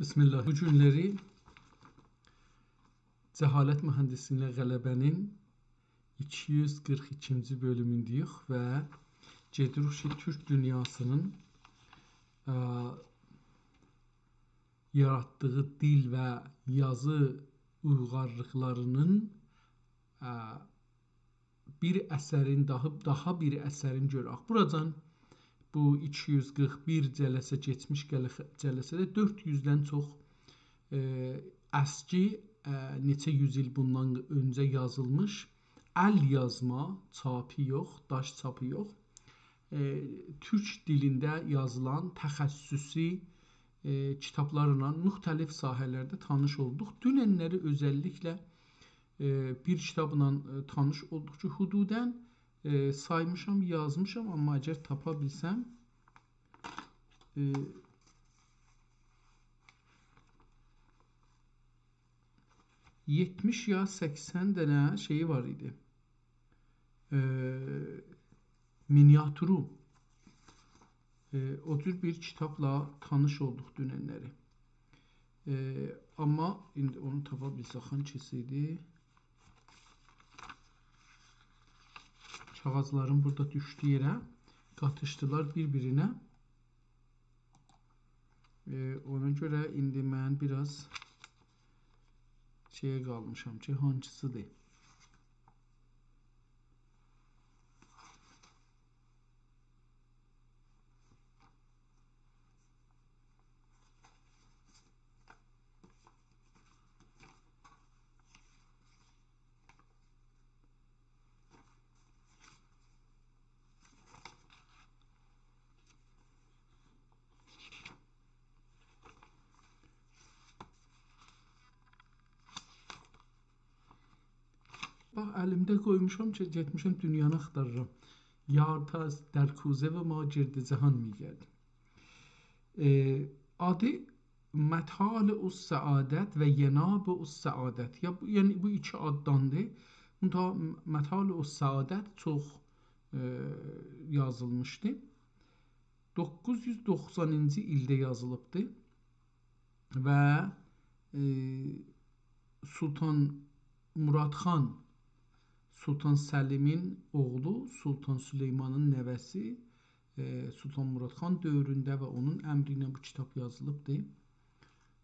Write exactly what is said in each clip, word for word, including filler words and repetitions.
بسم الله. بو گونلری جهالت مهندسینه غلبه‌نین ایکی یوز قیرخ ایکینجی بؤلومونده‌ییک و گئدیریک کی، تورک دونیاسینین، ا، یاراتدیغی دیل و یازی اویغارلیقلارینین، ا، بیر اثرین، داها، داها بیر اثرین گؤرک. بوراجان بو ایکی یوز قیرخ بیر جلسه، کئچمیش گله-، جلسه‌ده دؤرد یوزدن چوخ، ائ، اسکی، ائ، نئچه یوز ایل بوندان اؤنجه یازیلمیش ال یازما، چاپی یوخ، داش چاپی یوخ، ائ، تورک دیلینده یازیلان تخصصی، ائ، کیتابلارلا موختلیف ساحه‌لرده تانیش اولدوق. دوننلری اؤزللیکله ائ، بیر کیتابلا، ائ، تانیش اولدوق کی، حدوداً، ائ، سایمیشام، یازمیشام، آمما اگر تاپا بیلسم، ائ، یئتمیش یا سکسن دنه شئیی وار ایدی. ائ، مینیاتورو. ائ، او جور بیر کیتابلا تانیش اولدوق دوننلری. ائ، آمما ایندی اونو تاپا بیلسک، هانکیسی ایدی؟ کاغیذلاریم بورادا دوشدو یئره، قاتیشدیلار بیر-بیرینه. ائ، اونا گؤره ایندی من بیر آز شئیه قالمیشام کی، هانکیسیدیر؟ باخ، الیمده قویموشام کی، گئتمیشم دونیانی آختاریرام. یار تاز در کوزه و ما گرد جهان می‌گردیم. ائ، آدی مطالع السعادت و ینابع السعادت. یا بو، یعنی بو ایکی آدداندیر. بوندا مطالع السعادت چوخ، ائ، یازیلمیشدی. دوققوز یوز دوخسانینجی ایلده یازیلیبدی و، ائ، سلطان مراد خان، سلطان سلیمین اوغلو، سلطان سلیمانین نوه‌سی، ائ، سلطان مراد خان دؤورونده و اونون امری ایله بو کیتاب یازیلیبدی.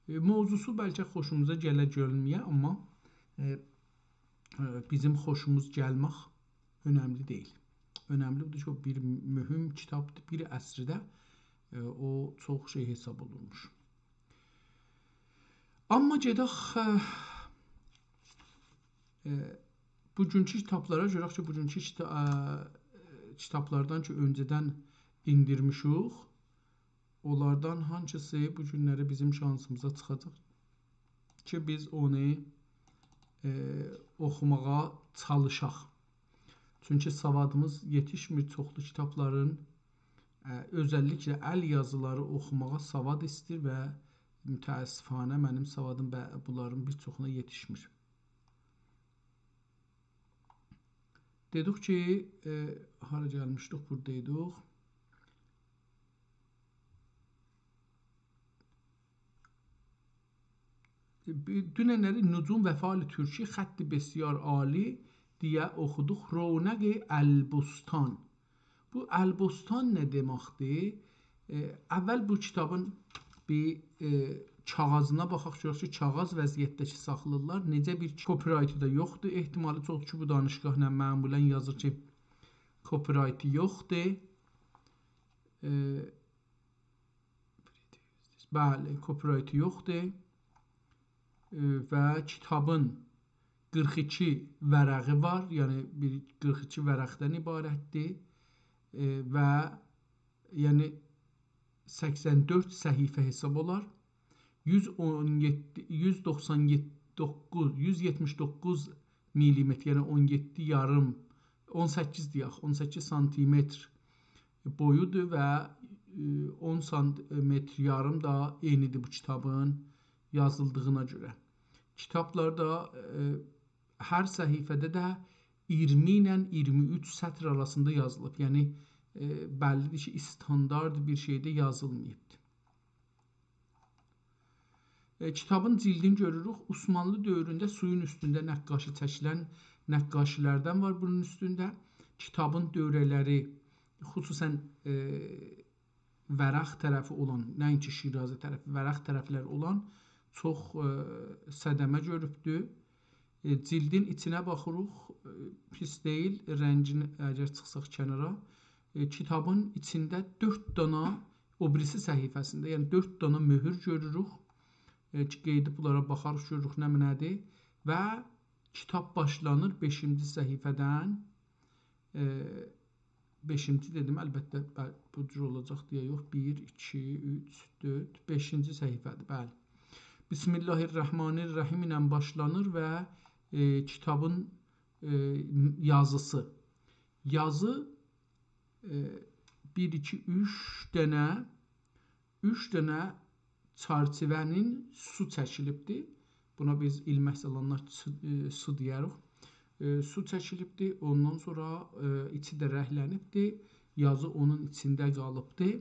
ائ، موضوعسو بلکه خوشوموزا گله گلمه‌یه، آمما، ائ، ائ، بیزیم خوشوموز گلمک اؤنملی دئییل. اؤنملی بودور کی، او بیر مهم کیتابدیر، بیر عصرده، ائ، او چوخ شئی حساب اولونموش. آمما گئدک، ائ، ائ، بوگونکو کیتابلارا گؤرک کی، بوگونکو کیتا-، ائ، کیتابلاردان کی، اؤنجه‌دن ایندیرمیشیک، اونلاردان هانسیسی بو گونلری بیزیم شانسیمیزا چیخاجاق کی، بیز اونو، ائ، اوخوماغا چالیشاق. چونکی سوادیمیز یئتیشمیر چوخلو کیتابلارین، ائ، اؤزللیکله ال یازیلاری اوخوماغا سواد ایستیر و متأسفانه منیم سوادیم به-، بونلارین بیر چوخونا یئتیشمیر. دئدیک کی، ائ، هارا گلمیشدیک، بورادایدیق. دوننلری نجوم و فال ترکی خط بسیار عالی دئیه اوخودوق. رونق البستان. بو البستان نه دئمکدیر؟ ائ، اول بو کیتابین بیر، ائ، کاغیذینا باخاق، گؤرک کی، کاغیذ وضعیتده کی ساخلاییرلار. نئجه بیر کپی‌رایتی دا یوخدور. احتمالی چوخدور کی، بو دانشگاهلا معمولاً یازیر کی، کپی‌رایتی یوخدور. ائ، بلی، کپی‌رایتی یوخدور. ائ، و کیتابین قیرخ ایکی ورقی وار، یعنی بیر قیرخ ایکی ورقدن عبارتدیر. ائ، و، یعنی، سکسن دؤرد صفحه حساب اولار. یوز اون یئددی، یوز دوخسان یئددی، دوققوز، یوز یئتمیش دوققوز میلیمتر، یعنی اون یئددی یاریم، اون سککیز دئیک، اون سککیز سانتیمتر بویودور و، ائ، اون سانتیمتر یاریم دا ائنیدیر بو کیتابین یازیلدیغینا گؤره. کیتابلاردا، ائ، هر صفحه‌ده ده اییرمی ایله اییرمی اوچ سطر آراسیندا یازیلیب. یعنی، ائ، بللی‌دیر کی، استاندارد بیر شئیده یازیلماییبدیر. ائ، کیتابین جیلدینی گؤروروک. عثمانلی دؤورونده سویون اوستونده نقاشی چکیلن نقاشی‌لردن وار بونون اوستونده. کیتابین دؤوره‌لری، خصوصاً، ائ، ورق طرفی اولان، نه‌اینکی شیرازه طرفی، ورق طرفلری اولان چوخ، ائ، صدمه گؤروبدور. ائ، جیلدین ایچینه باخیریق، ائ، پیس دئییل، رنگینی اگر چیخساق کنارا، ائ، کیتابین ایچینده دؤرد دانا، او بیریسی صفحه‌سینده، یعنی دؤرد دانا مؤهور گؤروروک. ائ، کی، قئییدیب بونلارا باخاریق، گؤروروک نمنه‌دیر. و کیتاب باشلانیر بئشینجی صفحه‌دن. ائ، بئشینجی دئدیم، البته، بلی، بو جور اولاجاق دئیه یوخ. بیر، ایکی، اوچ، دؤرد، بئشینجی صفحه‌دیر، بلی. بسم الله الرحمن الرحیم ایله باشلانیر و، ائ، کیتابین، ائ، یازیسی. یازی، ائ، بیر، ایکی، اوچ دنه، اوچ دنه چرچیوه‌نین سو چکیلیبدیر. بونا بیز ایلمک زالانلار چی-، ائ، سو دئیه‌ریک. ائ، سو چکیلیبدیر، اوندان سونرا، ائ، ایچی ده رنگلنیبدیر. یازی اونون ایچینده قالیبدیر.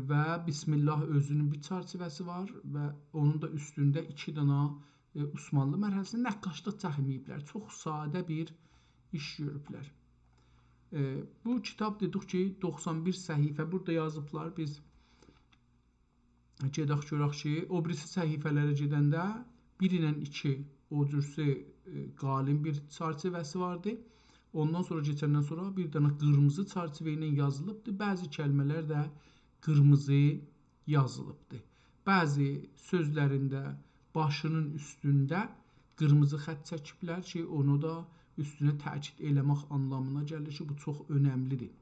و بسم الله اؤزونون بیر چرچیوه‌سی وار و اونون دا اوستونده ایکی دانا، ائ، عثمانلی مرحله‌سینده نقاشلیق چکمه‌ییبلر. چوخ ساده بیر ایش گؤروبلر. ائ، بو کیتاب دئدیک کی، دوخسان بیر صفحه بورادا یازیبلار. بیز گئدک گؤرک کی، او بیریسی صفحه‌لره گئدنده بیر ایله ایکی او جورسو، ائ، قالین بیر چرچیوه‌سی واردی. اوندان سونرا، کئچندن سونرا بیر دنه قیرمیزی چرچیوه ایله یازیلیبدی. بعضی کلمه‌لر ده قیرمیزی یازیلیبدی. بعضی سؤزلرینده باشینین اوستونده قیرمیزی خط چکیبلر کی، اونو دا اوستونه تأکید ائله‌مک آنلامینا گلیر کی، بو چوخ اؤنملی‌دیر.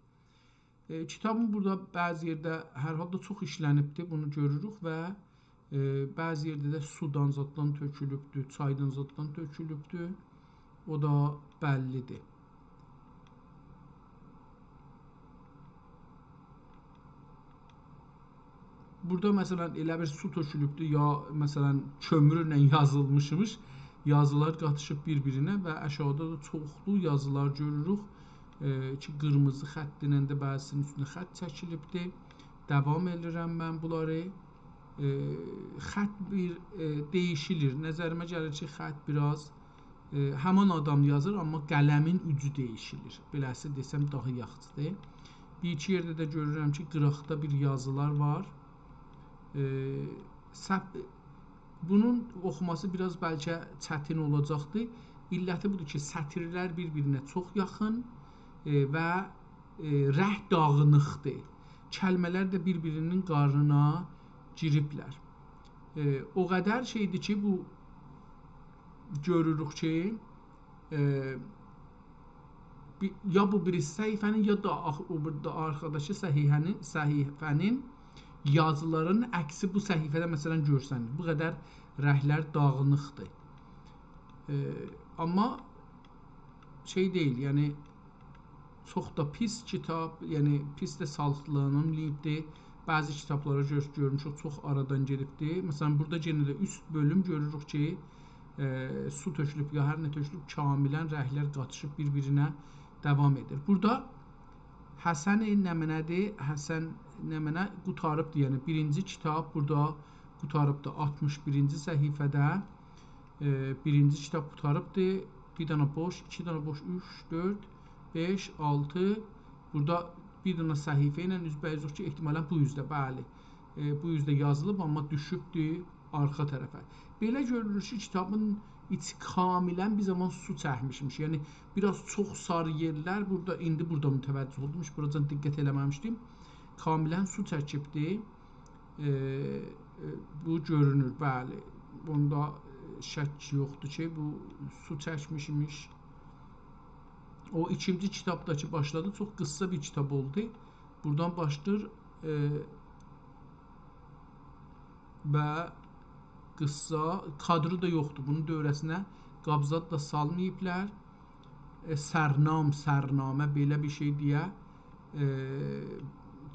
ائ، کیتابین بورادا بعضی یئرده هر حالدا چوخ ایشلنیبدیر، بونو گؤروروک و، ائ، بعضی یئرده ده سودان زاددان تؤکولوبدور، چایدان زاددان تؤکولوبدور. او دا بللی‌دیر. بورادا، مثلا، ائله بیر سو تؤکولوبدور، یا، مثلا، کؤمورله یازیلمیشمیش، یازیلار قاتیشیب بیر-بیرینه و آشاغیدا دا چوخلو یازیلار گؤروروک، ائ، کی، قیرمیزی خط ایله ده بعضی‌سینین اوستونه خط چکیلیبدیر. داوام ائدیرم من بونلاری. ائ، خط بیر، ائ، دییشیلیر. نظریمه گلیر کی، خط بیر آز، ائ، همان آدام یازیر، آمما قلمین اوجو دییشیلیر. بئله‌سی دئسم داها یاخشی‌دیر. بیر ایکی یئرده ده گؤرورم کی، قیراقدا بیر یازیلار وار. ائ، سط-، بونون اوخوماسی بیر آز بلکه چتین اولاجاقدیر. علتی بودور کی، سطیرلر بیر-بیرینه چوخ یاخین، ائ، و، ائ، رنگ داغینیقدیر. کلمه‌لر ده بیر-بیرینین قارنینا گیریبلر. ائ، او قدر شئی‌دیر کی، بو گؤروروک کی، ائ، بی-، یا بو بیریسی صفحه‌نین، یا دا آخ-، او بورادا آرخاداکی صفحه‌نین، صفحه‌نین یازیلارین عکسی بو صفحه‌ده، مثلا، گؤرسنیر. بو قدر رنگلر داغینیقدیر. ائ، آمما شئی دئییل، یعنی چوخ دا پیس کیتاب، یعنی پیس ده ساختلانیلمیبدی. بعضی کیتابلارا گؤر-، گؤرموشوک، چوخ آرادان گئدیبدی. مثلا، بورادا یئنه ده اوست بؤلوم گؤروروک کی، ائ، سو تؤکولوب، یا هر نه تؤکولوب، کاملا رنگلر قاتیشیب بیر-بیرینه داوام ائدیر. بورادا حسن نمنه‌دیر؟ حسن نمنه قوتاریبدیر، یعنی بیرینجی کیتاب بورادا قوتاریبدیر، آلتمیش بیرینجی صفحه‌ده. ائ، بیرینجی کیتاب قوتاریبدی. بیر دنه بوش، ایکی دنه بوش، اوچ، دؤرد، بئش، آلتی. بورادا بیر دنه صفحه ایله اوزبه‌اوزوق کی، احتمالا بو اوزده، بلی. ائ، بو اوزده یازیلیب، آمما دوشوبدو آرخا طرفه. بئله گؤرونور کی، کیتابین ایچی کاملا بیر زامان سو چکمیشمیش. یعنی، بیر آز چوخ ساری یئرلر بورادا، ایندی بورادا متوجه اولدوم. هئچ بوراجان دقت ائله‌مه‌میشدیم. کاملا سو چکیبدی. ائ، ائ، بو گؤرونور، بلی. بوندا، ائ، شک یوخدور کی، بو سو چکمیشمیش. او ایکینجی کیتاب دا کی باشلادی، چوخ قیسا بیر کیتاب اولدو. بورادان باشلاییر، ائ، و قیسا، کادری دا یوخدور. بونون دؤوره‌سینه قاب زاد دا سالماییبلار. ائ، سرنام، سرنامه، بئله بیر شئی دئیه، ائ،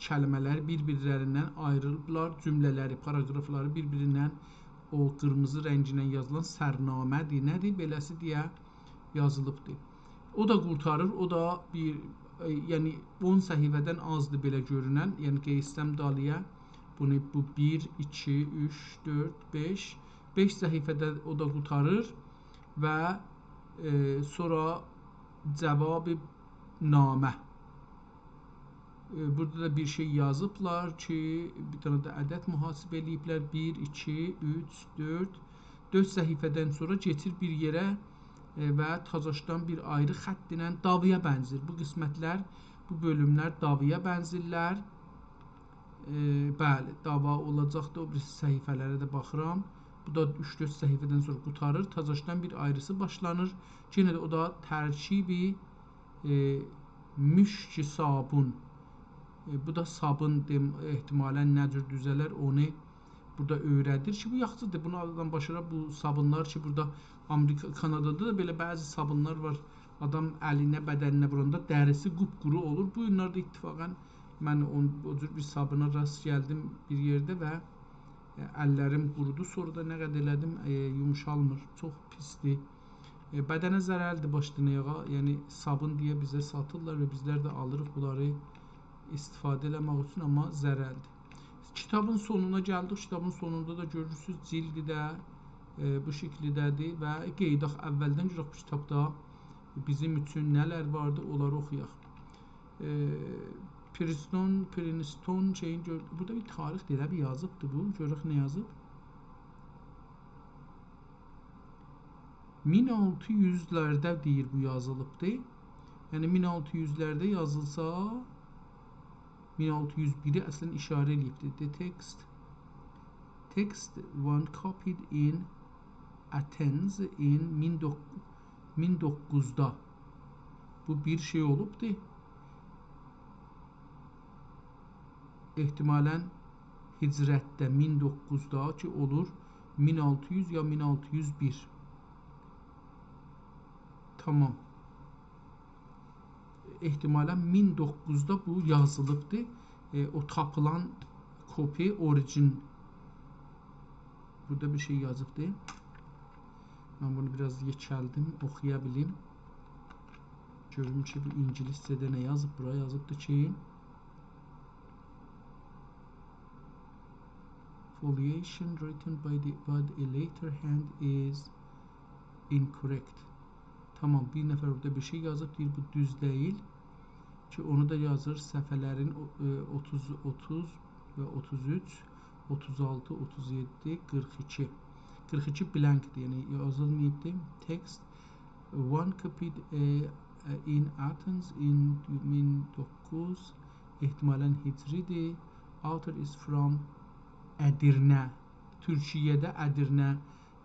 کلمه‌لری بیر-بیرلریندن آییریبلار، جمله‌لری، پاراگرافلاری بیر-بیریندن او قیرمیزی رنگینن یازیلان سرنامه‌دیر، نه‌دیر، بئله‌سی دئیه یازیلیبدیر. او دا قورتاریر، او دا بیر، ائ، یعنی اون صفحه‌دن آزدیر بئله گؤرونن، یعنی قئییتسم دالییا، بونو، بو بیر، ایکی، اوچ، دؤرد، بئش. بئش صفحه‌ده او دا قوتاریر و، ائ، سونرا جواب نامه. ائ، بورادا دا بیر شئی یازیبلار کی، بیر دنه ده عدد محاسبه ائله‌ییبلر. بیر، ایکی، اوچ، دؤرد. دؤرد صفحه‌دن سونرا کئچیر بیر یئره، ائ، و تازاشدان بیر آیری خط ایله داوایا بنزیر. بو قسمتلر، بو بؤلوملر داوایا بنزیرلر. ائ، بلی، داوا اولاجاقدیر. او بیریسی صفحه‌لره ده باخیرام. بو دا اوچ-دؤرد صفحه‌دن سونرا قوتاریر. تازاشدان بیر آیریسی باشلانیر. یئنه ده او دا ترکیبی، ائ، مشک صابون. ائ، بو دا صابون دئم-، احتمالاً نه جور دوزه‌لر، اونو بورادا اؤیره‌دیر کی، بو یاخشیدیر. بونو آدام باشارا، بو صابونلار کی، بورادا آمریکا، کانادادا دا بئله بعضی صابونلار وار. آدام الینه، بدنینه ووراندا دریسی قوپ‌قورو اولور. بو گونلرده اتفاقاً من اون-، او جور بیر صابونا راست گلدیم بیر یئرده و، ائ، اللریم قورودو. سونرا دا نه قدر ائله‌دیم، ائ، یوموشالمیر. چوخ پیسدیر. ائ، بدنه ضررلیدیر باشدان آیاغا. یعنی صابون دئیه بیزه ساتیرلار و بیزلر ده آلیریق بونلاری استفاده ائله‌مک اوچون، آمما ضررلیدیر. کیتابین سونونا گلدیک. کیتابین سونوندا دا گؤرورسونوز، جلدی ده، ائ، بو شکیلده‌دیر و قئییداق اولدن گؤرک بو کیتابدا بیزیم اوچون نه‌لر واردی، اونلاری اوخویاق. ائ، پرینستون، پرینستون شئیین گؤردوک. بورادا بیر تاریخ ده ائله بیر یازیبدی بو. گؤرک نه یازیب. مین آلتی یوزلرده دئییر بو یازیلیبدی. یعنی مین آلتی یوزلرده یازیلسا، مین آلتی یوز بیری اصلاً اشاره ائله‌ییبدی. The text, text one copied in Athens in مین دوق-، مین دوققوزدا. بو بیر شئی اولوبدو. احتمالاً هجرتده مین دوققوزدا کی اولور مین آلتی یوز یا مین آلتی یوز بیر. تامام. احتمالاً مین دوققوزدا بو یازیلیبدی. ائ، او تاپیلان کپی، اوریجین. بورادا بیر شئی یازیبدی. من بونو بیر آز یئکلدیم، اوخویا بیلیم. گؤروم کی، بو اینگیلیسجه‌ده نه یازیب. بورا یازیبدی کی، foliation written by the, by a letter hand is incorrect. تامام، بیر نفر بورادا بیر شئی یازیب، دئییر بو دوز دئییل. کی اونو دا یازیر صفحه‌لرین او-، ائ، اوتوز، اوتوز و اوتوز اوچ، اوتوز آلتی، اوتوز یئددی، قیرخ ایکی. قیرخ ایکی blank-دیر، یعنی یازیلماییبدیر. Text one copied, ائ، ائ، in Athens in مین دوققوز، احتمالاً هجری‌دیر. Author is from Edirne. تورکیه‌ده ادیرنه،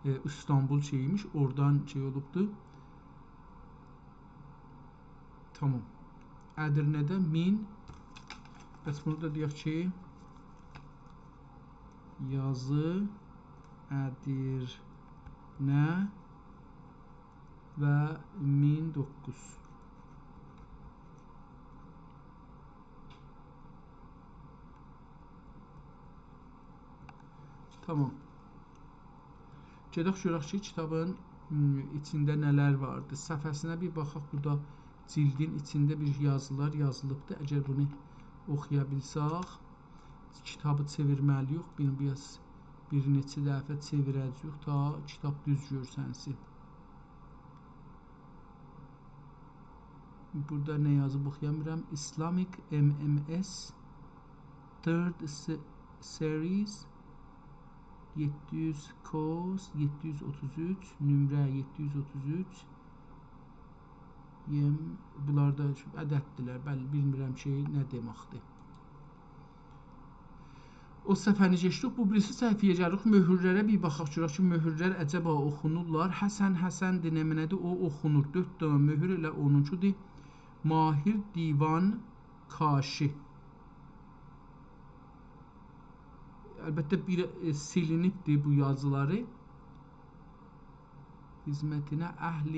ائ، ایستانبول شئیی‌یمیش، اورادان شئی اولوبدو. تامام. ادیرنه‌ده مین، پس بونو دا دئیک کی، یازی ادیرنه و مین دوققوز. تامام. گئدک گؤرک کی، کیتابین، م، ایچینده نه‌لر واردی. صفحه‌سینه بیر باخاق، بورادا جلدین ایچینده بیر یازیلار یازیلیبدی. اگر بونو اوخویا بیلسک، کیتابی چئویرمه‌لی‌ییک. بیر، بیر آز، بیر نئچه دفعه چئویره‌جه‌ییک تا کیتاب دوز گؤرسنسین. بورادا نه یازیب اوخویا بیلمیرم. Islamic M M S third se-, series، یئددی یوز کاس، یئددی یوز اوتوز اوچ، نمره یئددی یوز اوتوز اوچ. یم، بونلار دا عدددیرلر. بلی، بیلمیرم کی، نه دئمکدیر. او صفحه‌نی کئچدیک، بو بیریسی صفحه‌یه گلیریک. مؤهورلره بیر باخاق گؤرک کی، مؤهورلر عجبا اوخونورلار؟ حسن حسن‌دیر، نمنه‌دیر، او اوخونور. دؤرد دنه مؤهور ائله اونونکودور. ماهر دیوان کاشی. البته، بیر، ائ، سیلینیبدیر بو یازیلاری. خدمتینه اهل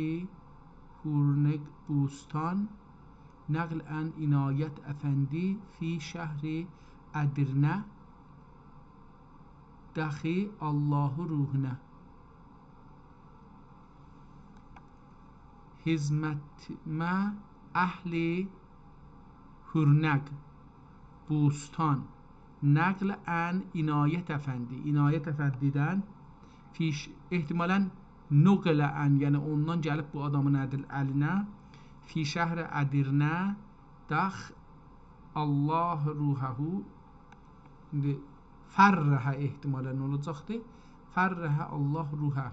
هورنگ بوستان، نقل عن عنایت افندی فی شهر ادیرنه، دخی الله روحونه. خدمتیمه اهل هورنگ بوستان، نقل عن عنایت افندی، عنایت افندی‌دن، فی ش-، احتمالاً نقل عن، یعنی اوندان گلیب بو آدامین ادیل الینه، فی شهر ادرنه، دخ الله روحه، ایندی فرّح احتمالاً اولاجاقدی. فرّح الله روحه.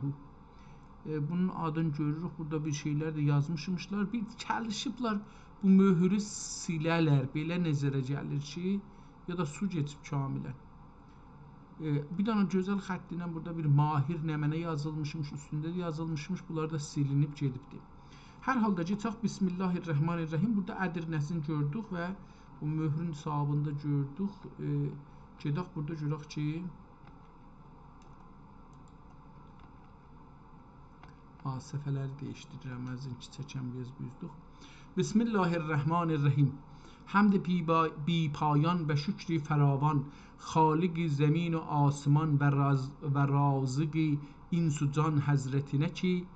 ائ، بونون آدینی گؤروروک، بورادا بیر شئیلر ده یازمیشمیشلار. بیر چالیشیبلار بو مؤهورو سیله‌لر، بئله نظره گلیر کی، یا دا سو کئچیب کاملاً. ائ، بیر دنه گؤزل خط ایله بورادا بیر ماهر نمنه یازیلمیشمیش، اوستونده ده یازیلمیشمیش، بونلار دا سیلینیب گئدیبدی. هر حالدا کی، چاخ بسم الله الرحمن الرحیم، بورادا ادرنه‌سینی گؤردوک و او مؤهرون صاحابینی دا گؤردوک. ائ، گئدک بورادا گؤرک کی، آ، صفحه‌لری دییشدیریرم، از اینکی چکم بیر آز بوزدوق. بسم الله الرحمن الرحیم. حمد بی با-، بی پایان و شکر فراوان، خالق زمین و آسمان و راز-، و رازق انس و جان حضرتینه کی،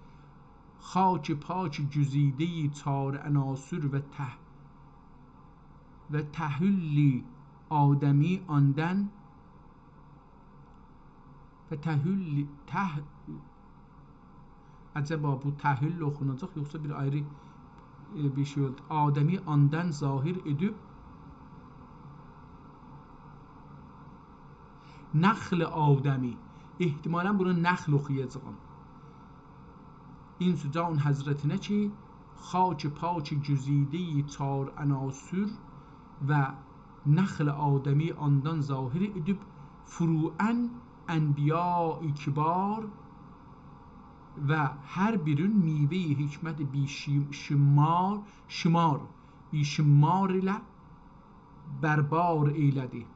خاک پاک گزیدهٔ چار عناصر و ته-، و تحول آدمی آندن و تحول، ته-، عجبا بو تحول اوخوناجاق، یوخسا بیر آیری، ائ، بیر شئی اولدو؟ آدمی آندن ظاهر ائدیب، نخل آدمی. احتمالاً بونو نخل اوخویاجاغام. انس و جان حضرتینه کی، خاک پاک گزیدهٔ چار عناصر و نخل آدمی آندان ظاهر ائدیب، فروعاً انبیاء کبار و هر بیرین میوهٔ حکمت بی شی-، شمار، شمار، بی شمار ایله بربار ائیله‌دی.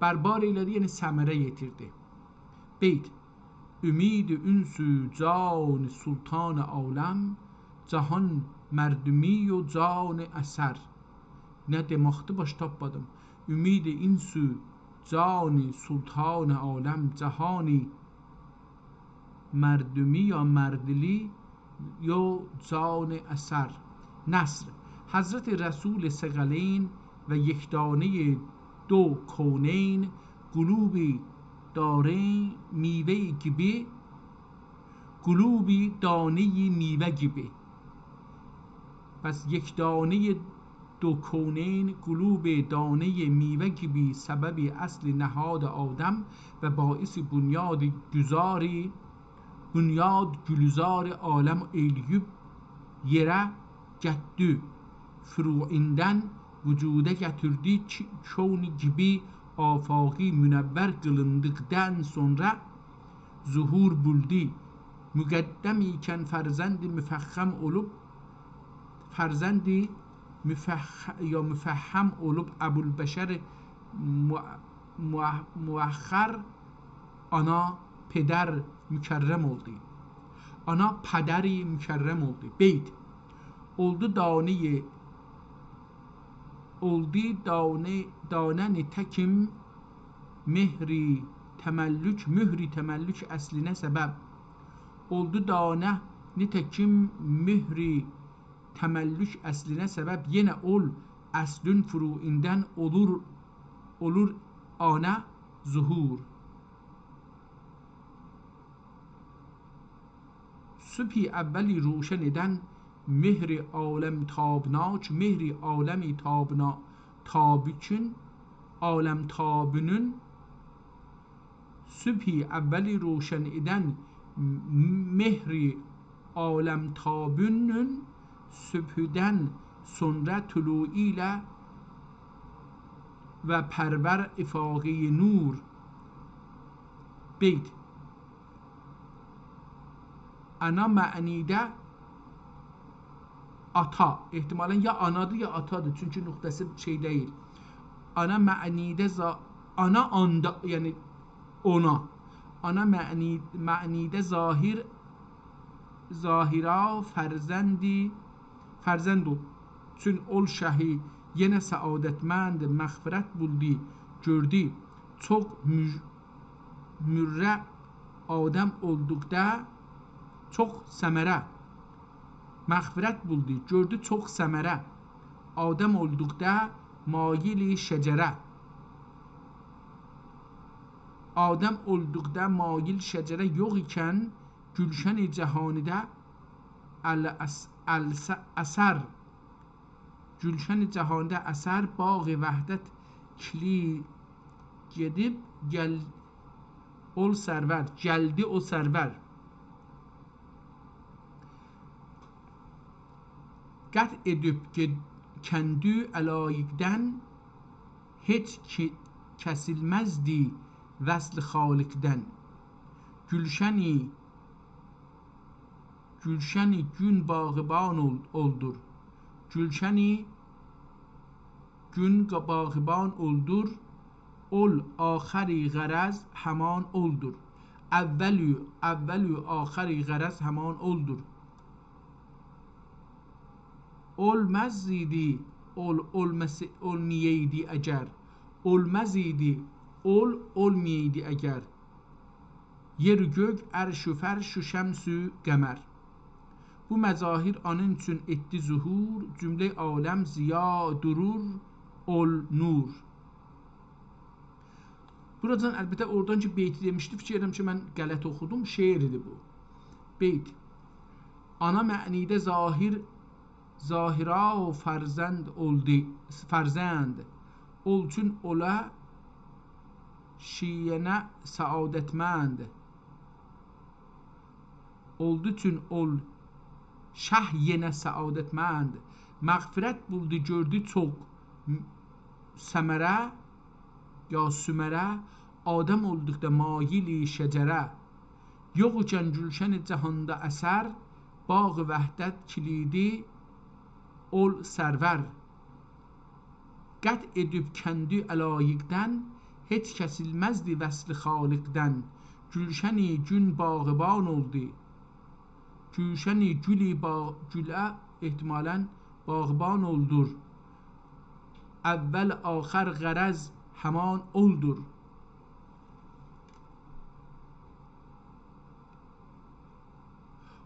بربار ائیله‌دی، یعنی ثمره یئتیردی. بیت. امید انس و جان سلطان عالم، جهان مردمی و جان اثر. نه دئمکدیر، باش تاپمادیم. امید انس و جان سلطان عالم، جهان مردمی یا مردلی یا جان اثر. نثر. حضرت رسول ثقلین و یکدانهٔ دو کونین، قلوب دارین میوه گیبی، قلوب دانهٔ میوه گیبی. پس یکدانهٔ دو کونین، قلوب دانهٔ میوه گیبی، سبب اصل نهاد آدم و باعث بنیاد گذار، بنیاد گلزار عالم ائله‌ییب یئره گتدی. فروعیندن وجودا گتیردی کی-، کون گیبی آفاقی منور قیلیندیقدان سونرا ظهور بولدو. مقدم ایکن فرزند مفخم اولوب، فرزند مفخ-، یا مفخم اولوب ابوالبشر مو-، مو-، مؤخر آنا پدر مکرم اولدو. آنا پدر مکرم اولدو. بیت. اولدو دانه، اولدو دانه، دانه نتکیم مهر تملک، مهر تملک اصلینه سبب. اولدو دانه نتکیم مهر تملک اصلینه سبب، یئنه اول اصلین فروعیندن اولور، اولور آنا ظهور. صبح اولی روشن ائدن مهر عالم تابناک، مهر عالم تابنا-، تابکین، عالم تابونون صبح اولی روشن ائدن مهر عالم تابونون صبحدن سونرا طلوعو ایله و پرور افاقهٔ نور. بیت. آنا معنیده آتا. احتمالاً یا آنادیر، یا آتادیر. چونکی نقطه‌سی شئی دئییل. آنا معنیده ظا-، آنا آندا، یعنی اونا. آنا معنی-، معنیده ظاهر، ظاهرا فرزندی، فرزند اول. چون اول شهی یئنه سعادتمند مغفرت بولدو، گؤردو. چوخ مج-، مره آدم اولدوقدا چوخ ثمره. مغفرت بولدو، گؤردو چوخ ثمره. آدم اولدوقدا مایل شجره. آدم اولدوقدا مایل شجره یوخ ایکن، گولشن جهانیده ال-، اس-، الس-، اثر. گولشن جهانیده اثر، باغ وحدت کیلی گئدیب گل-، اول سرور، گلدی او سرور. قطع ائدیب گئد-، کندی علایقدن، هئچ کی-، کسیلمزدی وصل خالقدن. گولشنی، گولشنی گون باغبان اول-، اولدور. گولشنی گون قا-، باغبان اولدور. اول آخری غرض همان اولدور. اول و، اول و آخری غرض همان اولدور. اولماز ایدی، اول، اولماس-، اولمایایدی اگر. اولماز ایدی، اول، اولمایایدی اگر. یئر و گؤک، عرش و فرش و شمس و قمر. بو مظاهر آنین اوچون ائتدی ظهور، جمله عالم ضیا دورور، اول نور. بوراجان، البته، اورادان کی بیتی دئمیشدی، فیکیر ائدیرم کی من غلط اوخودوم، شعر ایدی بو. بیت. آنا معنیده ظاهر، ظاهرا فرزند اولدو، فرزند. اول چون اولا شیه‌نه سعادتمند. اولدو چون اول شه یئنه سعادتمند. مغفرت بولدو، گؤردو چوخ م-، ثمره، یا ثمره، آدم اولدوقدا مایل شجره. یوخ ایکن گولشن جهاندا اثر، باغ وحدت کیلیدی اول سرور. قطع ائدیب کندی علایقدن، هئچ کسیلمزدی وصل خالقدن. گولشنی گون باغبان اولدو. گولشنی گولی با-، گوله احتمالاً باغبان اولدور. اول آخر غرض همان اولدور.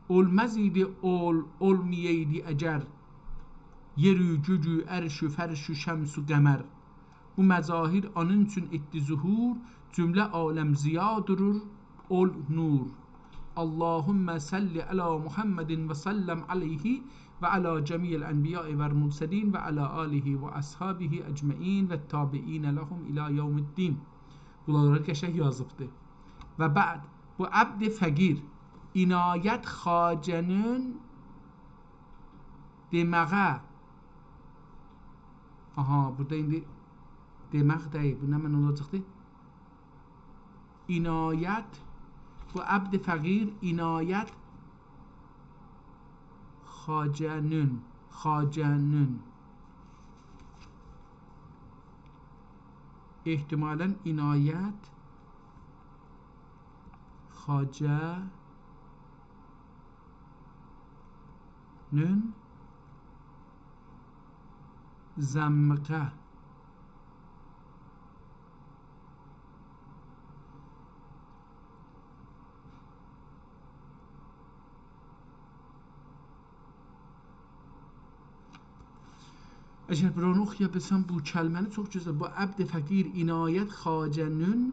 اولماز ایدی اول، اولمایایدی اگر. یئر و گؤک و عرش و فرش و شمس و قمر. بو مظاهر آنین اوچون ائتدی ظهور، جمله عالم ضیا دورور، اول نور. اللهم صل علی محمد و سلم علیه و علی جمیع الانبیاء و المرسلین و علی آله و اصحابه اجمعین و التابعین لهم الی یوم الدین. بونلاری قشنگ یازیبدی. و بعد، بو عبد فقیر، عنایت خواجه‌نین دئماغا. آها، بورادا ایندی دئماغ دئییل، بو نمنه اولاجاقدی؟ عنایت، بو عبد فقیر، عنایت خواجه‌نین، خواجه‌نین. احتمالاً عنایت خواجه‌نین ذمغه. اگر بورانی اوخویا بیلسم، بو کلمه‌نی چوخ گؤزل. بو عبد فقیر عنایت خواجه‌نین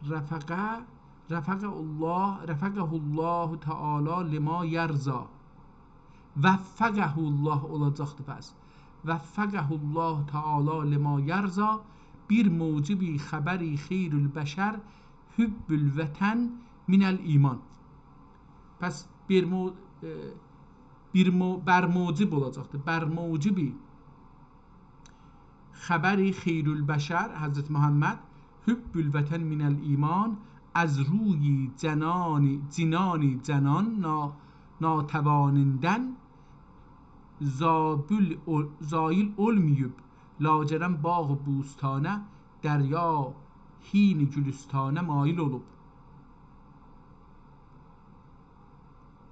رفقه، رفقه الله، رفقه الله تعالی لما یرضی. وفقه الله اولاجاقدی پس. وفقه الله تعالی لما یرضی، بیر موجب خبر خیر البشر، حب الوطن من الایمان. پس بیر مو-، ائ، بیر مو-، بر موجب اولاجاقدی. بر موجب خبر خیر البشر، حضرت محمد، حب الوطن من الایمان، از روی جنانی، جنانی جنان نا-، ناتوانیندن زابل اول-، زایل اولماییب، لاجرم باغ و بوستانه، دریا حین گلستانه مایل اولوب.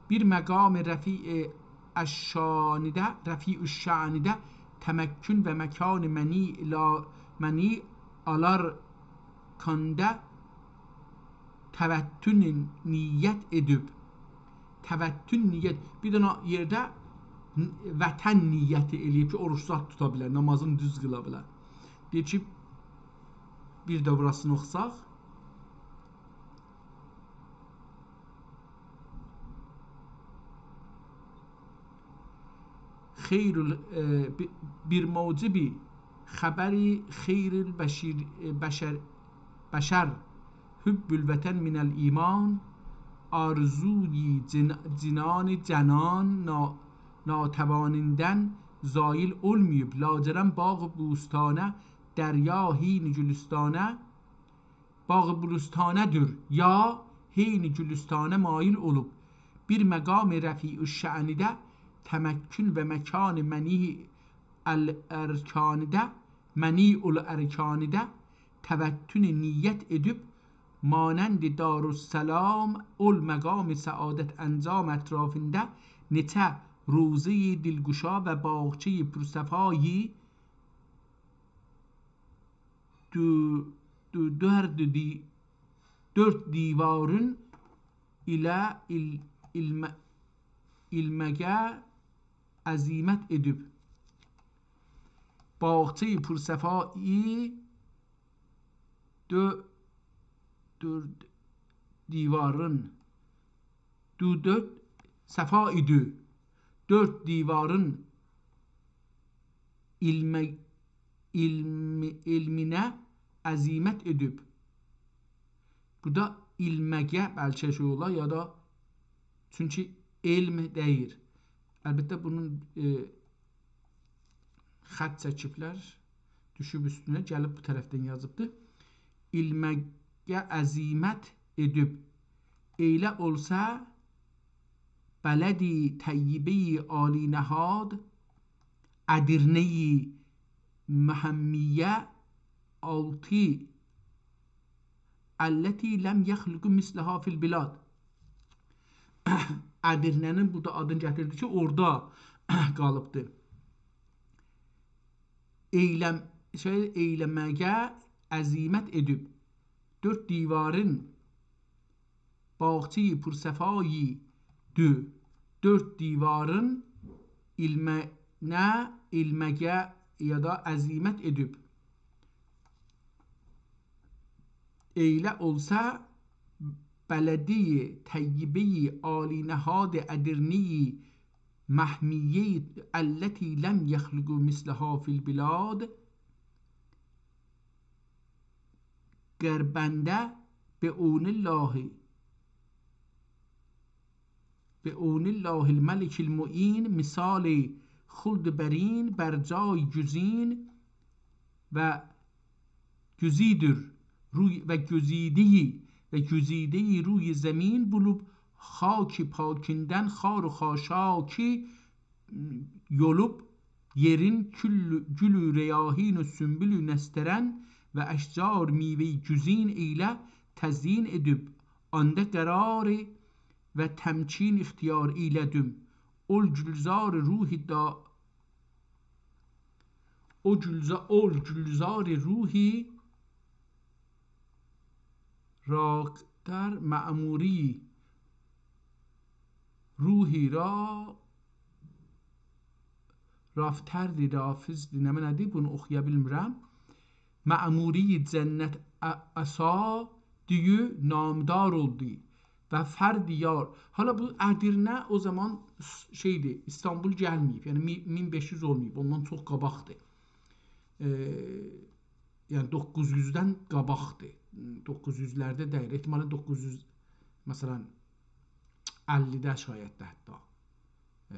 بیر مقام رفیع الشانیده، رفیع الشانیده تمکن و مکان منیع لا-، منیع آلارکاندا توطن نیت ائدیب. توطن نیت، بیر دنه یئرده ن-، وطن نیتی ائله‌ییب کی، اوروج زاد توتا بیله، نامازینی دوز قیلا بیله. دئییر کی، بیر ده بوراسینی اوخوساق. خیر ال-، ائ، بی-، بیر موجب خبر خیر البشیر، ائ، بشر، بشر، حب الوطن من الایمان، آرزوی جن-، جنان جنان نا-، ناتوانیندن زایل اولماییب. لاجرم باغ بوستانه، دریا حین گلستانه، باغ بوستانه‌دیر، یا حین گلستانه مایل اولوب. بیر مقام رفیع الشأنده تمکن و مکان منیع الارکانده، منیع الارکانده توطن نیت ائدیب، مانند دارالسلام اول مقام سعادت انجام اطرافیندا نئچه روضه‌ی دلگشا و باغچه‌ی پرصفای دو-، دو-، دؤرد دی-، دؤرد دیوارین ایله ایل-، ایلمه-، ایلمگه عزیمت ائدیب. باغچه‌ی پرصفای دؤ-، دؤرد دیوارین، دو-، دؤرد صفا ایدی. دؤرد دیوارین ایلمه-، ایلمی-، ایلمینه عزیمت ائدیب. بورادا ایلمگه بلکه شئی اولا، یا دا چونکی علم دئییر. البته، بونون، ائ، خط چکیبلر، دوشوب اوستونه، گلیب بو طرفدن یازیبدی. ایلمگه عزیمت ائدیب. ائیله اولسا، بلدی طیبه‌ی عالی‌نهاد، ادیرنه‌ی محمیه آلتی، التی لم یخلق مثلها فی البلاد. ادیرنه‌نین بورادا آدینی گتیردی کی، اورادا قالیبدی. ائیلم-، شئی، ائیلمگه عزیمت ائدیب، دؤرد دیوارین باغچه‌ی پرصفای دو-، دؤرد دیوارین ایلمینه، ایلمگه یا دا عزیمت ائدیب. ائیله اولسا، بلدی طیبه‌ی عالی‌نهاد ادیرنه‌ی محمیه التی لم یخلق مثلها فی البلاد، گر بنده به عون الله، به عون الله الملک المعین، مثال خلد برین بر جای گزین و گزیدیر روی، و گزیده‌ی، و گزیده‌ی روی زمین بولوب، خاک پاکیندن خار و خاشاکی یولوب، یئرین کل-، گل و ریاحین و سنبل و نسترن و اشجار میوه‌ی گزین ائیله تزیین ائدیب، آندا قرار و تمکین اختیار ائیله‌دیم. اول گلزار روح دا-، او گلزا-، اول گلزار روح راقتر معموری، روح را رافتردی، رافضدی، نمنه‌دیر، بونو اوخویا بیلمیرم. معموری جنت ع-، عصا دیو نامدار اولدو و فرد یار. حالا بو ادیرنه او زامان س-، شئیدیر، ایستانبول گلمه‌ییب، یعنی می-، مین بئش یوز اولماییب، اوندان چوخ قاباقدیر. ائ، یعنی دوققوز یوزدن قاباقدیر. دوققوز یوزلرده دئییل، احتمالاً دوققوز یوز، مثلاً، اللیده شاید ده حتی. ائ،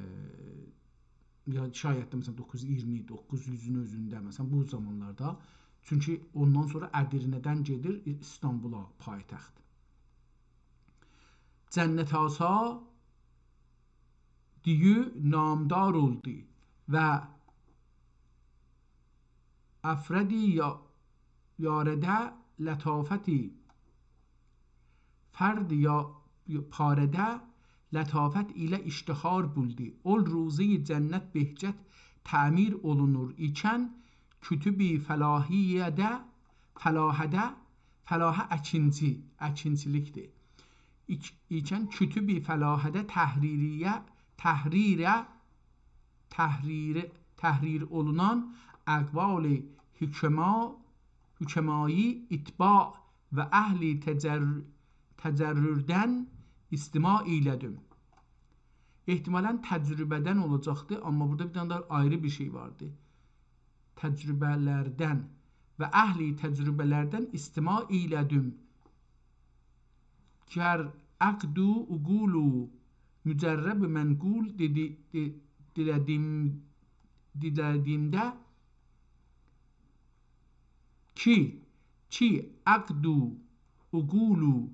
یا شاید ده، مثلاً، دوققوز یوز اییرمی، دوققوز یوزون اؤزونده، مثلاً، بو زامانلاردا. چونکی اوندان سونرا ادیرنه‌دن گئدیر ایستانبولا، پایتخت. جنت آسا دیو نامدار اولدو و افردی یا-، یارده لطافتی، فرد یا پاره‌ده لطافت ایله اشتهار بولدو. اول روضه‌ی جنت بهجت تعمیر اولونور ایکن، کتب فلاحیه‌ده، فلاحه‌ده، فلاحه اکینچی، اکینچیلیکدیر. ایک-، ایکن کتب فلاحه‌ده تحریریه، تحریره، تحریر، تحریر اولونان اقوال حکما، حکمایی اتباع و اهل تجر-، تجردن استماع ایله‌دیم. احتمالاً تجربه‌دن اولاجاقدی، آمما بورادا بیر دنه ده آیری بیر شئی واردی. تجربه‌لردن و اهل تجربه‌لردن استماع ایله‌دیم. گر عقد و عقول و مجرب و منقول دئدی، دئ-، دیله‌دیم، دیله‌دیمده کی، کی عقد و عقول و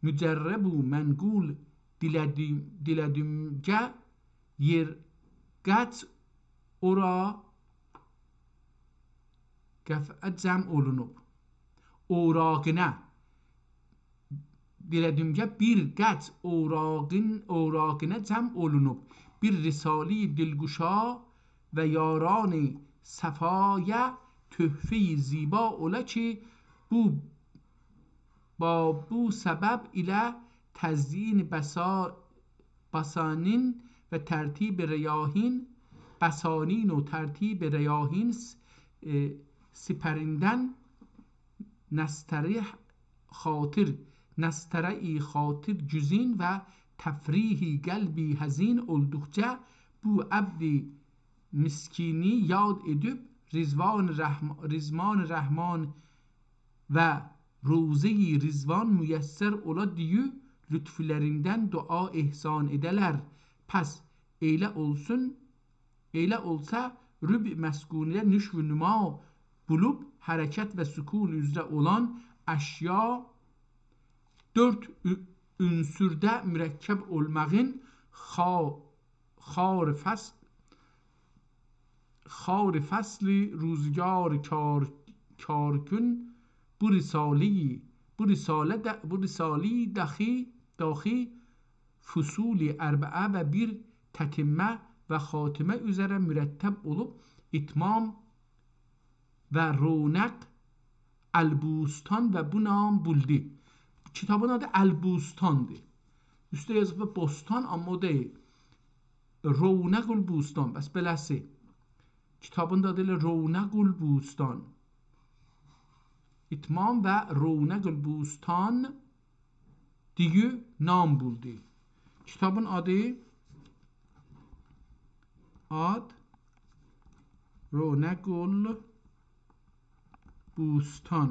مجرب و منقول دیله‌دیم، دیله‌دیمگه یئر قطع اورا قفعه جمع اولونوب. اوراقینه، دیله‌دیمگه بیر قطع اوراقین، اوراقینه جمع اولونوب. بیر رساله‌ی دلگشا و یاران صفایا تحفه‌ی زیبا اولا کی، بو، با بو سبب ایله تزیین بسا-، بسانین و ترتیب ریاحین، بسانین و ترتیب ریاحین س-، ائ، سپریندن نسترح خاطر، نسترحی خاطر گزین و تفریحی قلبی حزین اولدوقجا بو عبد مسکینی یاد ائدیب رضوان رحم-، رضوان رحمان و روضه‌ی رضوان میسر اولا دئییب لطفلریندن دعا احسان ائده‌لر. پس ائله اولسون، ائله اولسا، ربع مسکونه‌ده نشو و نما بولوب حرکت و سکون اوزره اولان اشیا دؤرد عو-، عنصرده مرکب اولماغین خا-، خار فصل، خار فصل روزگار کار-، کارکن بو رساله‌ی، بو رساله ده، بو رساله‌ی داخی، داخی فصول اربعه و بیر تتمه و خاتمه اوزره مرتب اولوب، اتمام و رونق البوستان و بو نام بولدو. کیتابین آدی البوستاندیر. اوسته یازیب بوستان، آمما او دئییل. رونق البوستان، بس بئله‌سی. کیتابین دا آدی ائله رونق البوستان. اتمام و رونق البوستان دئییب نام بولدو. کیتابین آدی، آد رونق البوستان.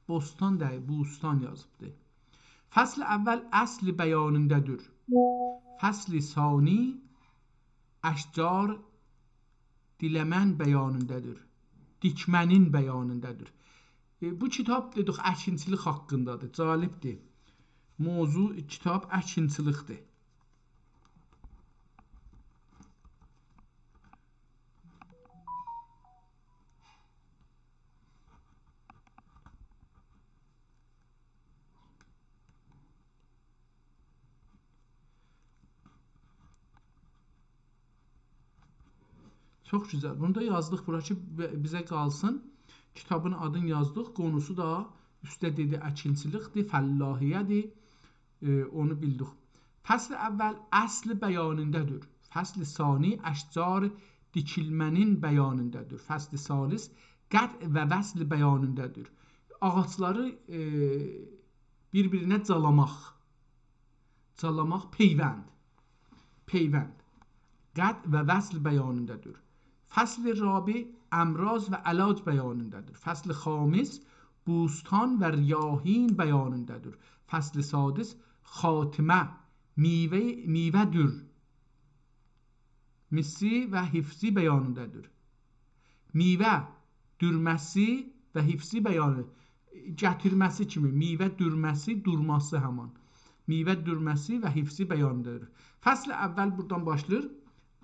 بوستان دئییل، بوستان یازیبدی. فصل اول اصل بیانیندادیر. فصل ثانی اشجار دیله‌من بیانیندادیر. دیکمه‌نین بیانیندادیر. ائ، بو کیتاب، دئدیک، اکینچیلیک حاقیندادیر. جالبدیر. موضوع کیتاب اکینچیلیکدیر. چوخ گؤزل. بونو دا یازدیق بورا کی، بی-، بیزه قالسین. کیتابین آدینی یازدیق. قونوسو دا اوسته دئدی، اکینچیلیکدیر، فلاحیه‌دیر. ائ، اونو بیلدیک. فصل اول اصل بیانیندادیر. فصل ثانی اشجار دیکیلمه‌نین بیانیندادیر. فصل ثالث قطع و وصل بیانیندادیر. آغاجلاری، ائ، بیر-بیرینه جالاماق. جالاماق، پیوند. پیوند. قطع و وصل بیانیندادیر. فصل رابع امراض و علاج بیانیندادیر. فصل خامس بوستان و ریاحین بیانیندادیر. فصل سادس خاتمه، میوه، میوه‌دور مسی و حفظی بیانیندادیر. میوه دورمه‌سی و حفظی بیانی، گتیرمه‌سی کیمی، میوه دورمه‌سی، دورماسی همان. میوه دورمه‌سی و حفظی بیانیندادیر. فصل اول بورادان باشلاییر.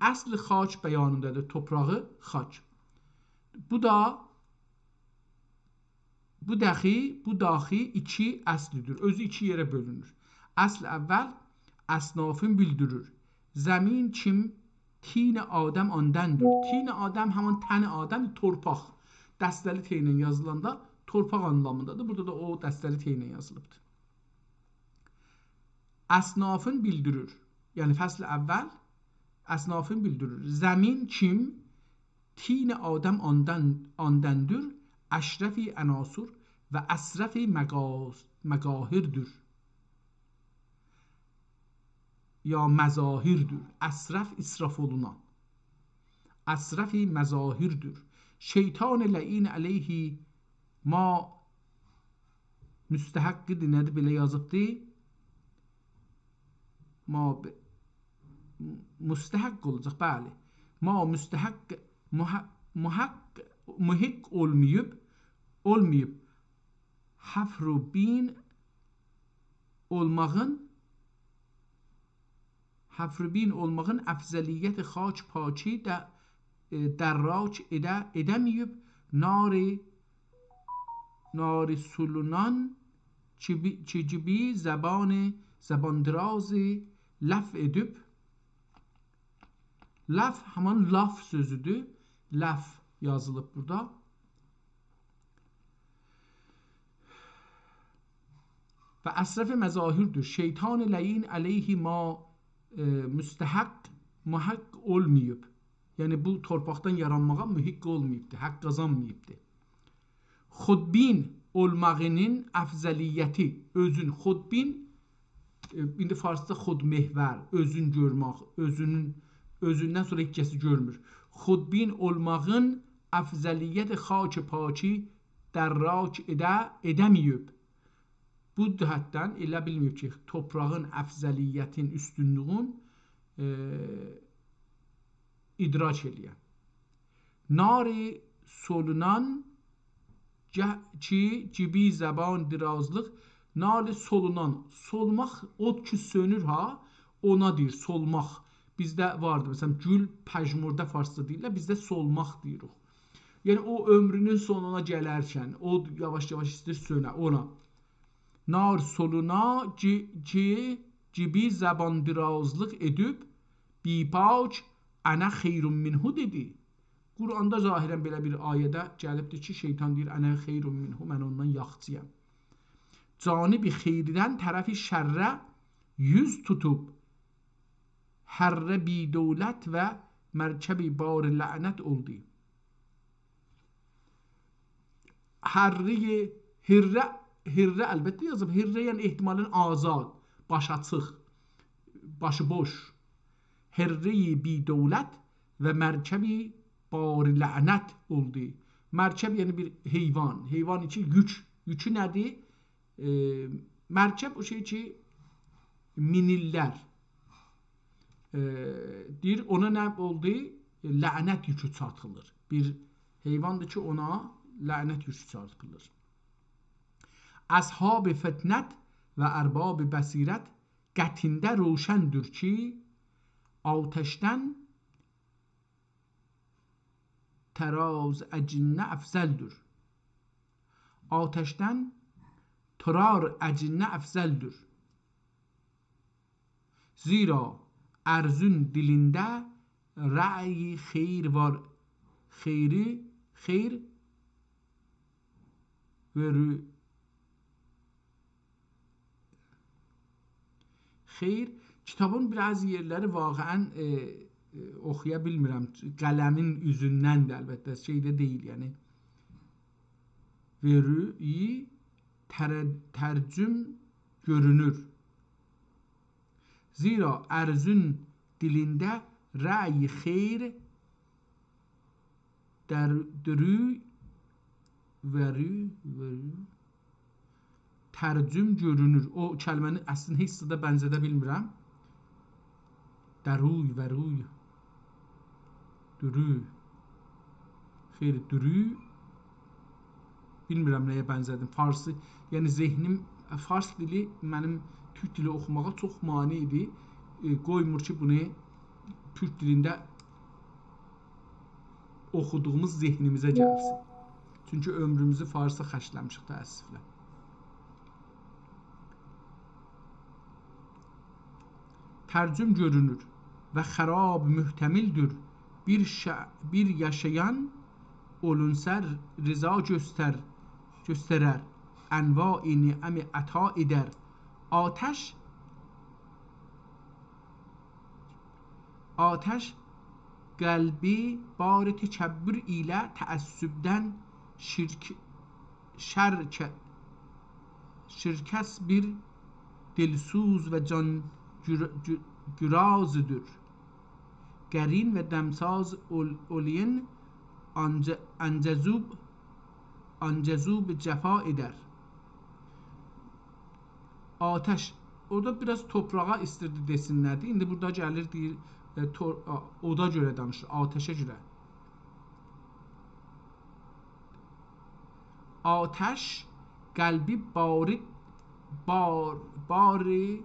اصل خاک بیانیندادیر، توپراغی، خاک. بو دا بو داخی، بو داخی ایکی اصلدیر. اؤزو ایکی یئره بؤلونور. اصل اول اصنافین بیلدیریر. زمین کیم تین آدم آندندیر. تین آدم همان تن آدم، تورپاق. دسته‌لی ت ایله یازیلاندا تورپاق آنلامیندادیر. بورادا دا او دسته‌لی ت ایله یازیلیبدیر. اصنافین بیلدیریر. یعنی فصل اول اصنافین بیلدیریر. زمین کیم تین آدم آندن، آندندیر، اشرف عناصر و اسرف مقا-، مقاهردور. یا مظاهردور. اسرف، اسراف اولونان. اسرف مظاهردور. شیطان لعین علیه ما مستحقیدی، نه‌دیر بئله یازیبدی؟ ما ب-، مستحق اولاجاق، بلی. ما مستحق، محق، محق، محق اولماییب، اولماییب. حفر بین اولماغین، حفر بین اولماغین افضلیت خاک پاکی ده، ائ، دراک ائده، ائده‌مه‌ییب. نار، نار سولونان کی بی، کی بی زبان، زبان درازی لف ائدیب. لف همان لاف سؤزودور. لف یازیلیب بورادا. و اسرف مظاهردور. شیطان لعین علیه ما، ائ، مستحق، محق اولماییب. یعنی بو تورپاقدان یارانماغا محق اولماییبدی، حق قازانماییبدی. خودبین اولماغینین افضلیتی، اؤزون خودبین، ائ، ایندی فارسدا خودمحور، اؤزون گؤرمک، اؤزونون، اؤزوندن سونرا هئچ کسی گؤرمور. خودبین اولماغین افضلیت خاک پاکی دراک ائده، ائده‌مه‌ییب. بو جهتدن ائله بیلمه‌ییب کی، توپراغین افضلیتین، اوستونلویون، ائ، ادراک ائله‌یه. نار سولونان گه-، کی، کی بی زبان درازلیق، نار سولونان، سولماق، اود کی سؤنور ها، اونا دئییر سولماق. بیزده واردی، مثلا، گول، پژمرده فارسدا دئییرلر، بیزده سولماق دئییریک. یعنی او عؤمرونون سونونا گلرکن، اود یاواش-یاواش ایسته‌ییر سؤنه، اونا. نار سولونا کی، کی، کی بی زبان درازلیق ائدیب، بی پاک، «انا خیر منه» دئدی. قرآندا ظاهرا بئله بیر آیه‌ده گلیبدیر کی، شیطان دئییر: «انا خیر منه، من اوندان یاخشی‌یام.» جانب خیردن طرف شره یوز توتوب، حره بی‌دولت و مرکب بار لعنت اولدو. حره، حره، حره البته یازیب. حره، یعنی احتمالاً آزاد، باش آچیق، باشی بوش. حره بی‌دولت و مرکب بار لعنت اولدو. مرکب، یعنی بیر حیوان. حیوان کی یوک. یوکو نه‌دیر؟ ائ، مرکب او شئی کی، مینیرلر. ائ، دئییر، اونا نه اولدو؟ لعنت یوکو چاتیلیر. بیر حیواندیر کی، اونا لعنت یوکو چاتیلیر. اصحاب فطنت و ارباب بصیرت قطعینده روشندور کی، آتشدن تراز اجینه افضلدور. آتشدن ترار اجینه افضلدور. زیرا ارزون دیلینده رأی خیر وار، خیری، خیر وئرو-، خیر، کیتابین بیر آز یئرلری واقعاً، ائ، ائ، اوخویا بیلمیرم. قلمین اوزوندندیر البته، شئیده دئییل، یعنی. وئروی تر-، ترجم گؤرونور. زیرا ارزون دیلینده رأی خیر در دروی، وروی، وروی، ترجم گؤرونور. او کلمه‌نی اصلینده هئچ زادا بنزده بیلمیرم. دروی، وروی. دروی. خیر، دروی. بیلمیرم نه‌یه بنزه‌دیم. فارسی، یعنی ذهنیم، فارس دیلی منیم تورک دیلی اوخوماغا چوخ مانع ایدی. ائ، قویمور کی، بونو تورک دیلینده اوخودوغوموز ذهنیمیزه گلسین. چونکی عؤمروموزو فارسا خرجله‌میشیک، تأسفله. ترجم گؤرونور و خراب محتملدور. بیر شا-، بیر یاشایان اولونسا رضا گؤستر-، گؤسترر، انواع نعم عطا ائدر. آتش، آتش قلبی بار تکبر ایله تعصبدن شیرک-، شرک-، شرکس بیر دلسوز و جان گور-، گو-، گورازدور. قرین و دمساز اول-، اولین آنجه-، آنجذوب، آنجذوب جفا ائدر. آتش، اورادا بیر آز توپراغا ایستیردی دئسین نه‌دیر. ایندی بورادا گلیر دئییر، ائ، تور-، آ، اودا گؤره دانیشیر، آتشه گؤره. آتش قلبی بارد، بار-، باری،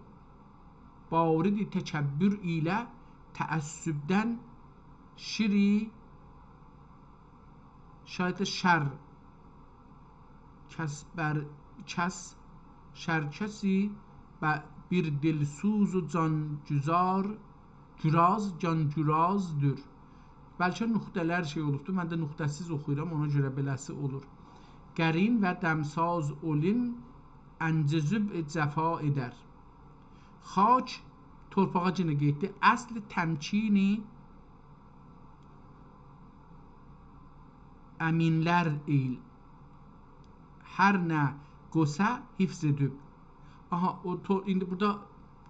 بارد تکبر ایله تعصبدن شیری شاید شر کس بر کس، شر کسی به بیر دلسوز و جان گذار، گوراز، جان گورازدور. بلکه نقطه‌لر شئی اولوبدور، من ده نقطه‌سیز اوخویورام، اونا گؤره بئله‌سی اولور. قرین و دمساز اولین، آنجذوب جفا ائدر. خاک، تورپاغا یئنه گئتدی. اصل تمکینی امینلر ائیل. هر نه قوسه حفظ ائدیب. آها، او تو-، ایندی بورادا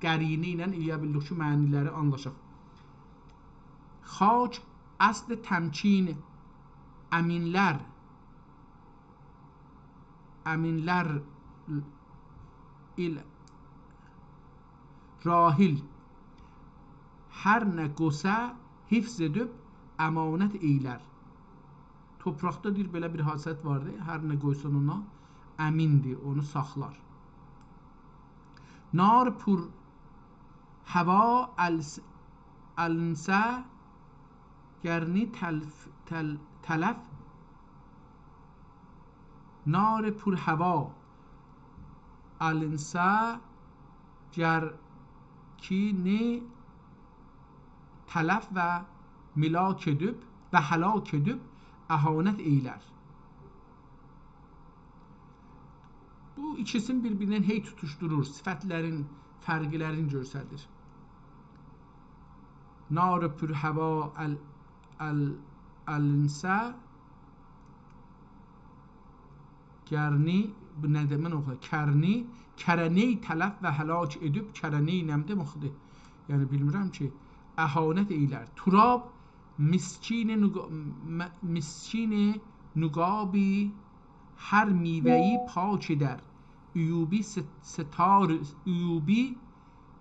قرینه ایله ائلیه بیلدیک کی، معنی‌لری آنلاشاق. خاک اصل تمکین امینلر، امینلر ایل راحل، هر نه قوسه حفظ ائدیب امانت ائیلر. توپراقدا دئییر، بئله بیر حاصیلت واردی. هر نه قویسان اونا، امین‌دیر، اونو ساخلار. نار پر هوا الس-، الینسه، گرنی تلف-، تل-، تلف، نار پر هوا الینسه، گرنی تلف و ملاک ائدیب و هلاک ائدیب اهانت ائیلر. بو ایکیسینی بیر-بیریندن هئی توتوشدورور، صفت‌لرین فرق‌لرینی گؤستریر. نار پر هوا ال-، ال-، الینسه، گرنی، بو نه دئمک اوخویور؟ کرنی، کرنی تلف و هلاک ائدیب، کرنی نه دئمکدیر؟ یعنی، بیلمیرم کی، اهانت ائیلر. تراب، مسکین نقا-، م-، مسکین نقابی هر میوه‌یی پاک ائدر. عیوبی ست-، ستار، عیوبی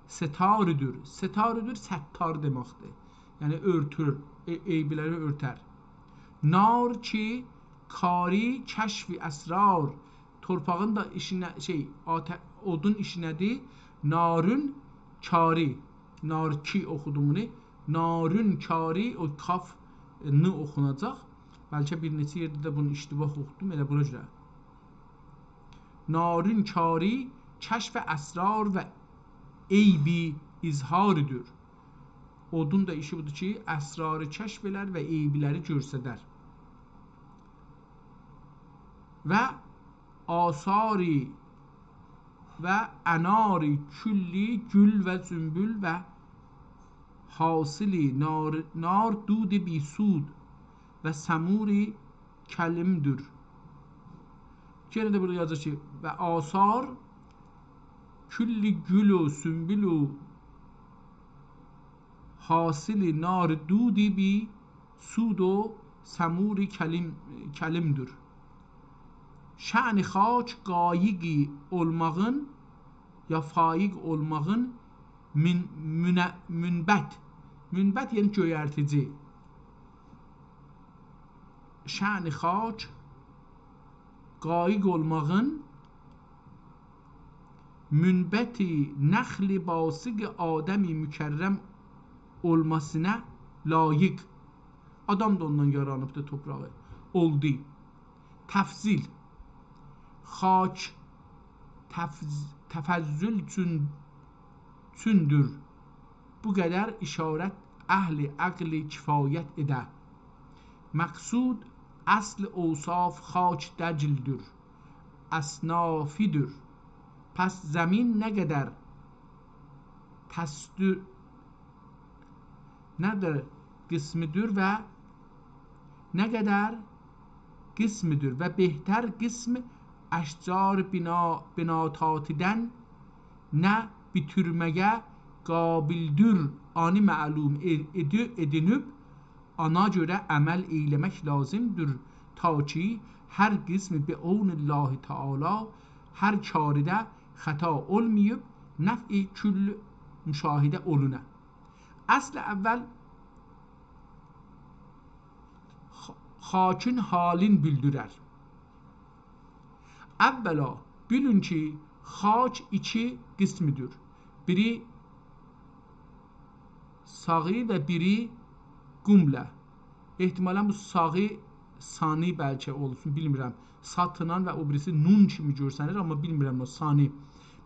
ستاردور. ستاردور، ستار دئمکدیر. یعنی اؤرتور، ع-، عیب‌لری اؤرتر. نار کی کاری کشف اسرار، تورپاغین دا ایشینه، شئی، آته-، اودون ایشینه‌دیر. نارون کاری، نار کی اوخودوم بونو. نارون کاری، او کاف، ن اوخوناجاق. بلکه بیر نئچه یئرده ده بونو اشتباه اوخودوم، ائله بونا گؤره. نارون کاری کشف اسرار و عیبی اظهاردور. اودون دا ایشی بودور کی، اسراری کشف ائلر و عیب‌لری گؤسترر. و آثاری و اناری کلی گل و سنبل و حاصلی نار، نار دود بی‌سود و ثموری کلیم‌دور. یئنه ده بورادا یازیر کی، و آثار کلی گل و سنبل و حاصلی نار دود بی‌سود و ثموری کلیم-، کلیم‌دور. شأن خاک قایقی اولماغین، یا فایق اولماغین من-، منه-، منبت. منبت یعنی گؤیرتیجی. شأن خاک قایق اولماغین منبت نخل باسق آدم مکرم اولماسینا لایق. آدام دا اوندان یارانیبدی، توپراغی. اولدو. تفضیل. خاک تفض-، تفضل چون-، چوندور. بو قدر اشارت اهل عقل کفایت ائده. مقصود اصل اوصاف خاک دجل‌دور، اصنافی‌دیر. پس زمین نه قدر تستو-، نه قدر قسمی‌دیر و نه قدر قسمی‌دیر و بهتر قسم اشجار بنا-، بناتاتیدن نه بیتیرمه‌یه قابیلدیر، آنی معلوم ائ-، ائدی-، ائدینیب، آنا گؤره عمل ائیله‌مک لازیمدیر، تا کی هر قسم به عون الله تعالی هر کارده خطا اولماییب، نفع کل مشاهده اولونا. اصل اول خا-، خاکین حالین بیلدیرر. اولا، بیلین کی، خاک ایکی قسمی‌دیر. بیری صافی و بیری قومله. احتمالاً بو صافی صانی بلکه اولسون، بیلمیرم. صادلا و او بیریسی نون کیمی گؤرسنیر، آمما بیلمیرم او صانی.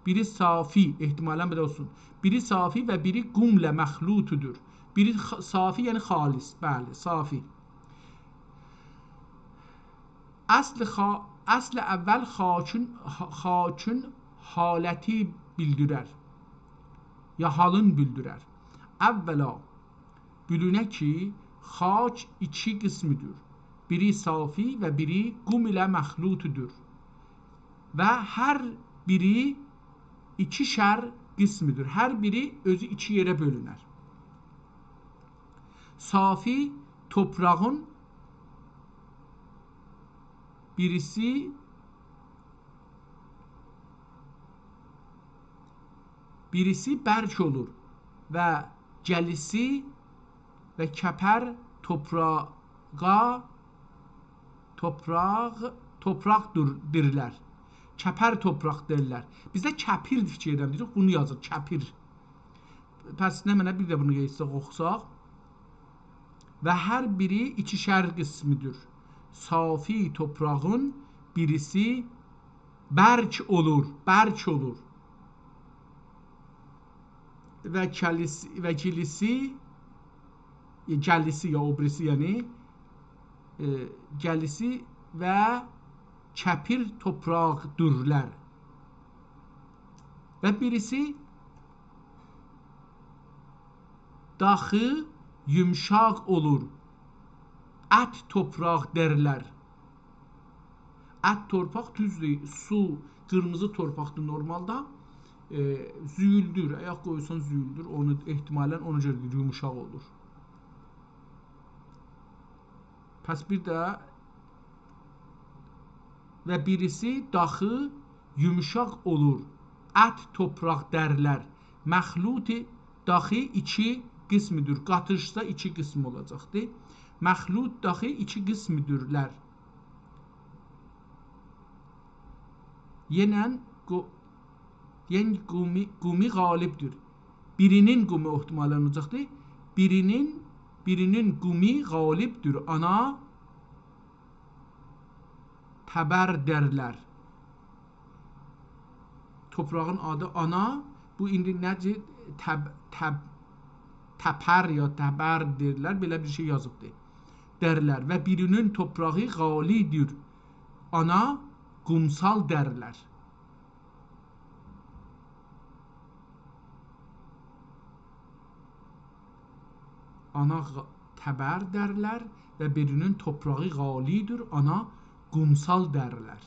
بیری صافی، احتمالاً بیر ده اولسون. بیری صافی و بیری قومله مخلوط‌دور. بیری خ-، صافی، یعنی خالص، بلی، صافی. اصل خا-، اصل اول خاکین، خا-، خاکین حالتی بیلدیرر. یا حالین بیلدیرر. اولا، بیلینه کی، خاک ایکی قسمی‌دیر. بیری صافی و بیری قوم ایله مخلوط‌دور. و هر بیری ایکیشر قسمی‌دیر. هر بیری اؤزو ایکی یئره بؤلونر. صافی توپراغین بیریسی، بیریسی برک اولور و گلیسی و کپر توپراغا، توپراق، توپراق دور-، دیرلر. کپر توپراق دئییرلر. بیزده کپیر فیکیر ائدیرم، دئییریک، بونو یازیر، کپیر. پس نمنه بیر ده بونو یئیساق، اوخوساق. و هر بیری ایکیشر قسمی‌دیر. صافی توپراغین بیریسی برک اولور، برک اولور. و کلیسی، و گلیسی، ائ، گلیسی یا او بیریسی، یعنی، ائ، گلیسی و کپیر توپراق‌دورلر. و بیریسی داخی یومشاق اولور. ات توپراق دئرلر. ات تورپاق دوزدور، سو، قیرمیزی تورپاقدیر نورمالدا. ائ، زویولدور، آیاق قویسان زویولدور. اونو احتمالاً اونا گؤره دئییر، یومشاق اولور. پس بیر ده و بیریسی داخی یومشاق اولور. ات توپراق دئرلر. مخلوط داخی ایکی قسمی‌دیر. قاتیشسا ایکی قسم اولاجاقدیر. مخلوط داخی ایکی قسمی‌دیرلر. یئنه قو-، یئن قومی، قومی غالب‌دیر. بیری‌نین قومی احتمالاً اولاجاقدیر. بیری‌نین، بیری‌نین قومی غالب‌دیر. آنا تبر دئرلر. توپراغین آدی آنا، بو ایندی نه‌دیر؟ تب-، تب-، تپر یا تبر دئییرلر، بئله بیر شئی یازیبدیر. دئرلر و بیری‌نین توپراغی غالی‌دیر. آنا قومسال دئرلر. آنا غ-، تبر دئرلر و بیری‌نین توپراغی غالی‌دیر، آنا قومسال دئرلر.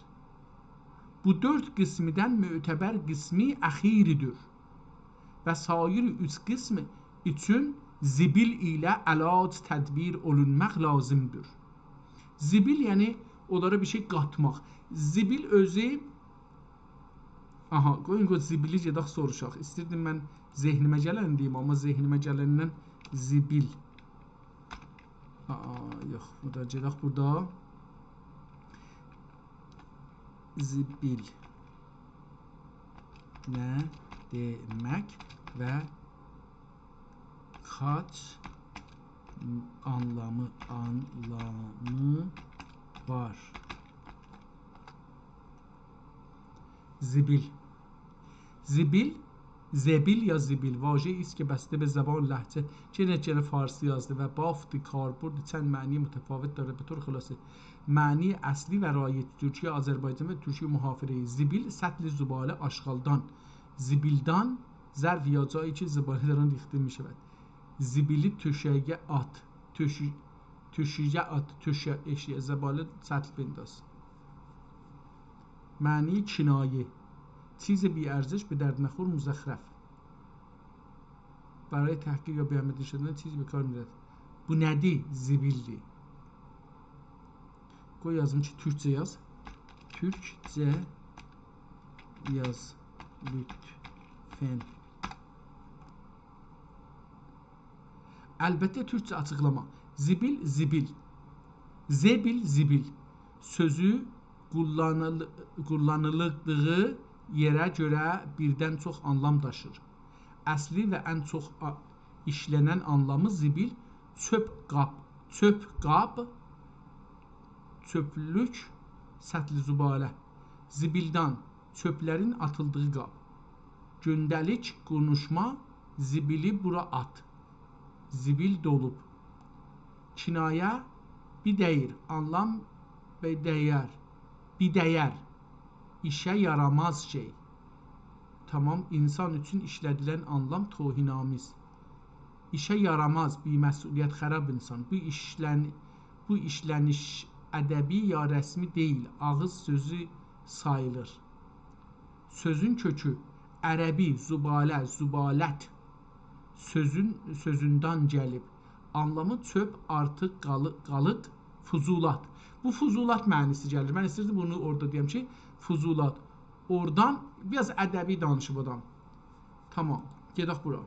بو دؤرد قسمیدن معتبر قسمی اخیری‌دیر و سایر اوچ قسم اوچون زیبیل ایله علاج تدبیر اولونماق لازیم‌دیر. زیبیل، یعنی اونلارا بیر شئی قاتماق. زیبیل اؤزو آها، قویون، قوی زیبیلی گئدک سوروشاق. ایستیردیم من ذهنیمه گلنی دئییم، آمما ذهنیمه گلندن زیبیل. آآ، یوخ، بورادا گئدک بورادا. زیبیل نه دئمک و کاچ آنلامی، آنلامی وار؟ زیبیل. زیبیل، زبیل یا زیبیل، واژه‌ای است که بسته به زبان لهجه، گئنه گئنه فارسی یازدی و بافت کاربرد چند معنی متفاوت دارد. به طور خلاصه، معنی اصلی و رایج تورکیه، آذربایجان و تورکیه محافظه‌ای زیبیل، سطل زباله، آشغالدان، زیبیلدان، ظرف یا جایی که زباله در آن ریخته می‌شود. زیبیلی توشه‌یه آت، توشو-، تؤشویه آت، تؤشه، ائشیگه، زباله سطل بنداز. معنی کنایه. چیز بی‌ارزش، به درد نخور، مزخرف. برای تحقیر یا بی‌اهمیت نشان دادن چیزی به کار می‌رود. بو نه‌دیر؟ زیبیل‌دیر. قوی یازیم کی، تورکجه یاز. تورکجه یاز لطفاً. البته، تورکجه آچیقلاما. زیبیل، زیبیل. زبیل، زیبیل. سؤزو قوللانیل-، قوللانیلدیغی یئره گؤره بیردن چوخ آنلام داشیر. اصلی و ان چوخ آ-، ایشله‌نن آنلامی زیبیل، چؤپ قاب، چؤپ قاب، چؤپلوک، سطل زباله. زیبیلدان، چؤپلرین آتیلدیغی قاب. گونده‌لیک قونوشما، زیبیلی بورا آت. زیبیل دولوب. کنایه، بی‌ده‌یر، آنلام بی‌ده‌یر، بی‌ده‌یر، ایشه یاراماز شئی. تامام، اینسان اوچون ایشله‌دیلن آنلام توهین‌آمیز. ایشه یاراماز، بی‌مسئولیت‌خراب اینسان. بو ایشلن-، بو ایشله‌نیش ادبی یا رسمی دئییل، آغیز سؤزو ساییلیر. سؤزون کؤکو، عربی، زباله، زبالت سؤزون، سؤزوندن گلیب. آنلامی چؤپ، آرتیق، قالی-، قالیق، فضولات. بو فضولات معناسی گلیر. من ایسته‌ییردیم بونو اورادا دئیم کی، فضولات. اورادان بیر آز ادبی دانیشیب آدام. تامام، گئدک بورا.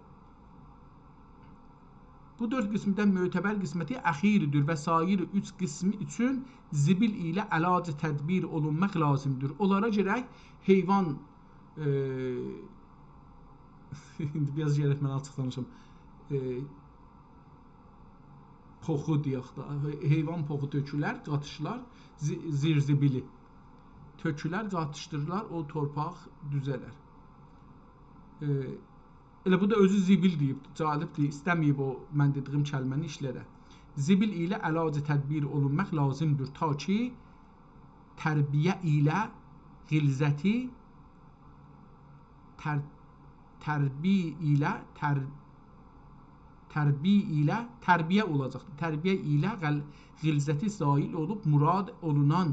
بو دؤرد قسمتدن معتبر قسمتی اخیردیر و سایر اوچ قسمی اوچون زیبیل ایله علاج تدبیر اولونماق لازیمدیر. اونلارا گرک حیوان، ائ، ایندی بیر آز گرک من آچیق دانیشام. ائ، پوخو دئیک ده، حیوان پوخو تؤکولر، قاتیشیلار، زی-، زیرزیبیلی. تؤکولر، قاتیشدیریلار، او تورپاق دوزه‌لر. ائ، ائله بو دا اؤزو زیبیل دئییب، جالبدیر، ایسته‌مه‌ییب او من دئدیگیم کلمه‌نی ایشله‌ده. زیبیل ایله علاج تدبیر اولونماق لازیمدیر، تا کی تربیه ایله غلظتی تر-، تربیه ایله تر-، تربیه ایله تربیه اولاجاقدیر. تربیه ایله غل-، غلظتی زایل اولوب، مراد اولونان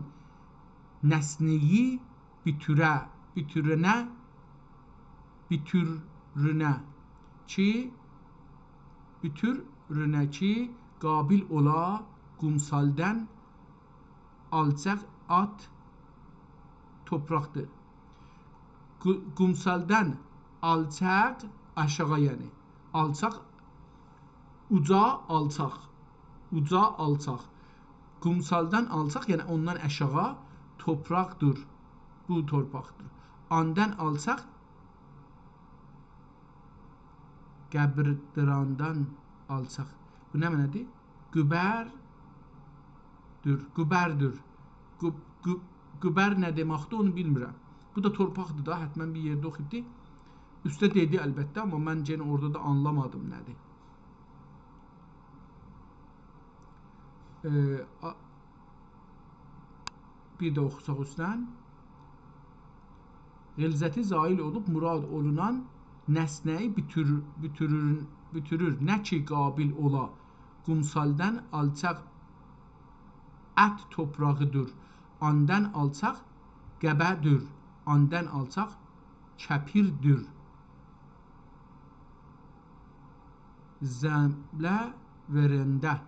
نسنه‌یی بوتوره، بوتورونه، بوتورونه کی، بوتورونه کی، قابل اولا، قومسالدان آلچاق آت توپراقدیر. قو-، قومسالدان آلچاق، آشاغی یعنی. آلچاق، اوجا، آلچاق. اوجا، آلچاق. قومسالدان آلچاق، یعنی اوندان آشاغی توپراقدیر. بو تورپاقدیر. آندان آلچاق، قبردراندان آلچاق. بو نه معنادیر؟ قوبردور، قوبردور. قو-، قو-، قوبر نه دئمکدیر، اونو بیلمیرم. بو دا تورپاقدیر دا، حتماً بیر یئرده اوخویوبدور. اوسته دئدی البته، آمما من یئنه اورادا دا آنلامادیم نه‌دیر. ائ، آ-، بیر ده اوخوساق اوستدن. غلظتی زایل اولوب، مراد اولونان نسنه‌یی بوتور-، بوتورور، بوتورور. نه کی قابل اولا، قومسالدان آلچاق آت توپراغیدیر، آندان آلچاق قبه‌دیر، آندان آلچاق کپیردیر. زمله وئرنده.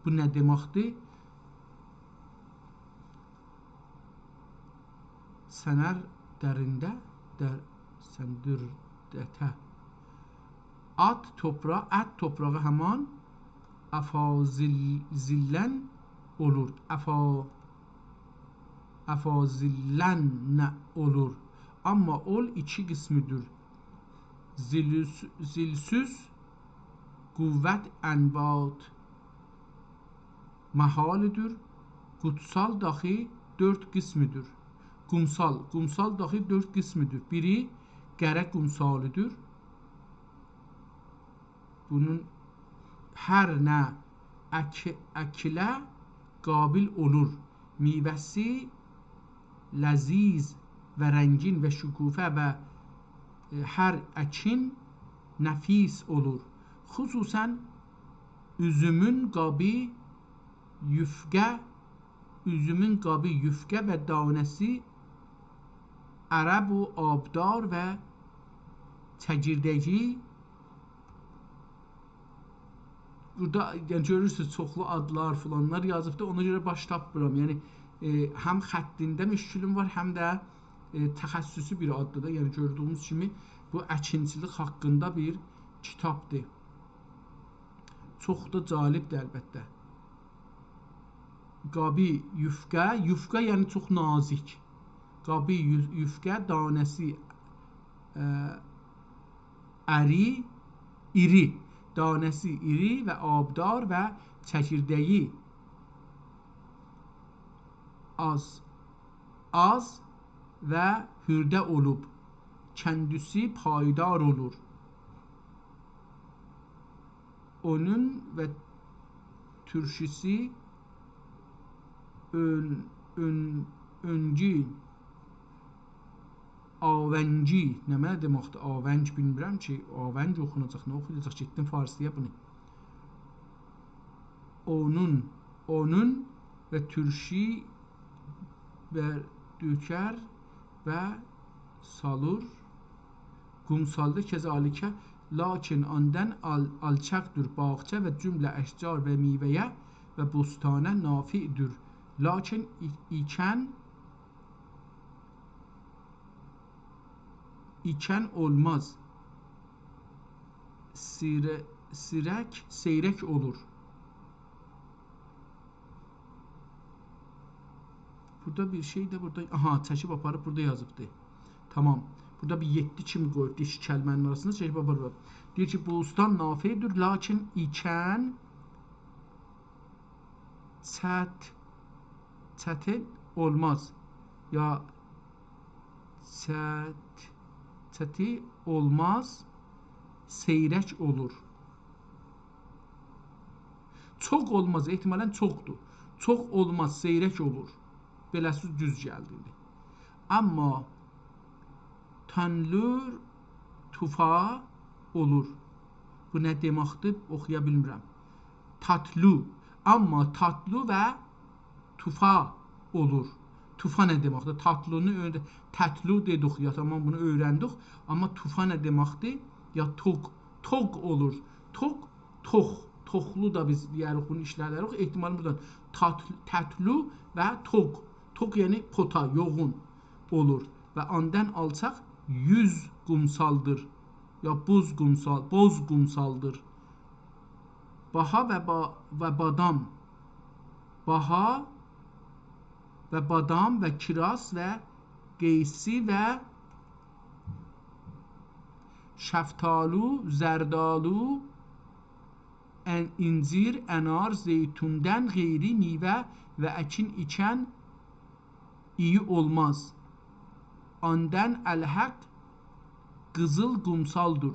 بو نه دئمکدیر؟ سنر درینده، در-، سندردته. آت توپرا-، آت توپراغی همان افاضل-، ضلعاً اولور. افا-، افاضلاً اولور. آمما اول ایکی قسمیدیر. ضلعس-، ضلعسوز قوت انبات محالدیر. قومسال داخی دؤرد قسمیدیر. قومسال، قومسال داخی دؤرد قسمیدیر. بیری قره قومسالیدیر. بونون هر نه اک-، اکیله قابل اولور. میوه‌سی لذیذ و رنگین و شکوفه و، ائ، هر اکین نفیس اولور. خصوصاً اوزومون قابی یوفقه، اوزومون قابی یوفقه و دانه‌سی عرب و آبدار و چکیرده‌یی. بورادا، یعنی، گؤرورسونوز، چوخلو آدلار فلانلار یازیبدی، اونا گؤره باش تاپمیرام. یعنی، ائ، هم خطینده مشکلیم وار، هم ده، ائ، تخصصی بیر آددیر دا. یعنی، گؤردویونوز کیمی، بو اکینچیلیک حاقیندا بیر کیتابدیر. چوخ دا جالبدیر، البته. قابی یوفقه، یوفقه یعنی چوخ نازیک. قابی یو-، یوفقه، دانه‌سی، ائ، اری، ایری. دانه‌سی ایری و آبدار و چکیرده‌یی آز، آز و حرده اولوب، کندیسی پایدار اولور. اونون و تورشوسو اؤن-، اؤن-، اؤنگی، آونگی. نه منه دئمکدیر آونگ، بیلمیرم کی، آونگ اوخوناجاق، نه اوخویاجاق؟ گئتدیم فارسی‌یا بونو. اونون، اونون و تورشو و دؤکر و سالور، قومسالدیر کذالکه، لاکین آندان آل-، آلچاقدیر باغچه و جمله اشجار و میوه‌یه و بستانه نافعدیر. لاکین ای-، ایکن، ایکن اولماز. سیره-، سیرک، سیرک اولور. بورادا بیر شئی ده بورادا، آها، چکیب آپاریب بورادا یازیبدی. تامام. بورادا بیر یئددی کیمی قویوبدو ایکی کلمه‌نین آراسیندا، چکیب آپاریب. دئییر کی، بستان نافعدیر، لاکین ایکن چت-، چتین اولماز. یا چت-، چتی اولماز، سیرک اولور. چوخ اولماز، احتمالاً چوخدور. چوخ اولماز، سیرک اولور. بئله‌سی دوز گلدی ایندی. آمما تانلور توفا اولور. بو نه دئمکدیر؟ اوخویا بیلمیرم. تاتلو. آمما تاتلو و توفا اولور. توفا نه دئمکدیر؟ تاتلونو اؤنده، تاتلو دئدیک یا، تامام، بونو اؤیرندیک. آمما توفا نه دئمکدیر؟ یا توق، توق اولور. توق، توخ، توخلو دا بیز دئیه‌ریک، بونو ایشله‌ده‌ریک. احتمالاً بورادان تات-، تاتلو و توق. توق یعنی پوتا، یوغون اولور. و آندان آلچاق یوز قومسالدیر. یا بوز قومسال، بوز قومسالدیر. باها و با-، و بادام. باها و بادام و کیراز و قیسی و شفتالو، زردالو، ان-، اینجیر، انار، زیتوندان غیری میوه و اکین ایکن اییی اولماز. آندان الحق قیزیل قومسالدیر.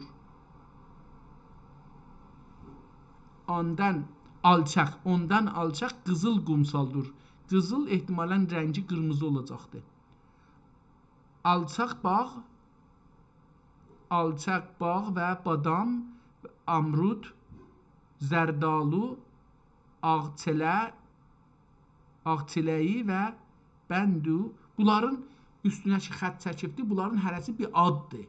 آندان آلچاق، اوندان آلچاق قیزیل قومسالدیر. قیزیل احتمالاً رنگی قیرمیزی اولاجاقدیر. آلچاق باغ، آلچاق باغ و بادام، آمروت، زردالو، آغ‌چله-، آغ‌چیله‌یی و بندو. بونلارین اوستونه کی خط چکیبدیر، بونلارین هره‌سی بیر آددیر.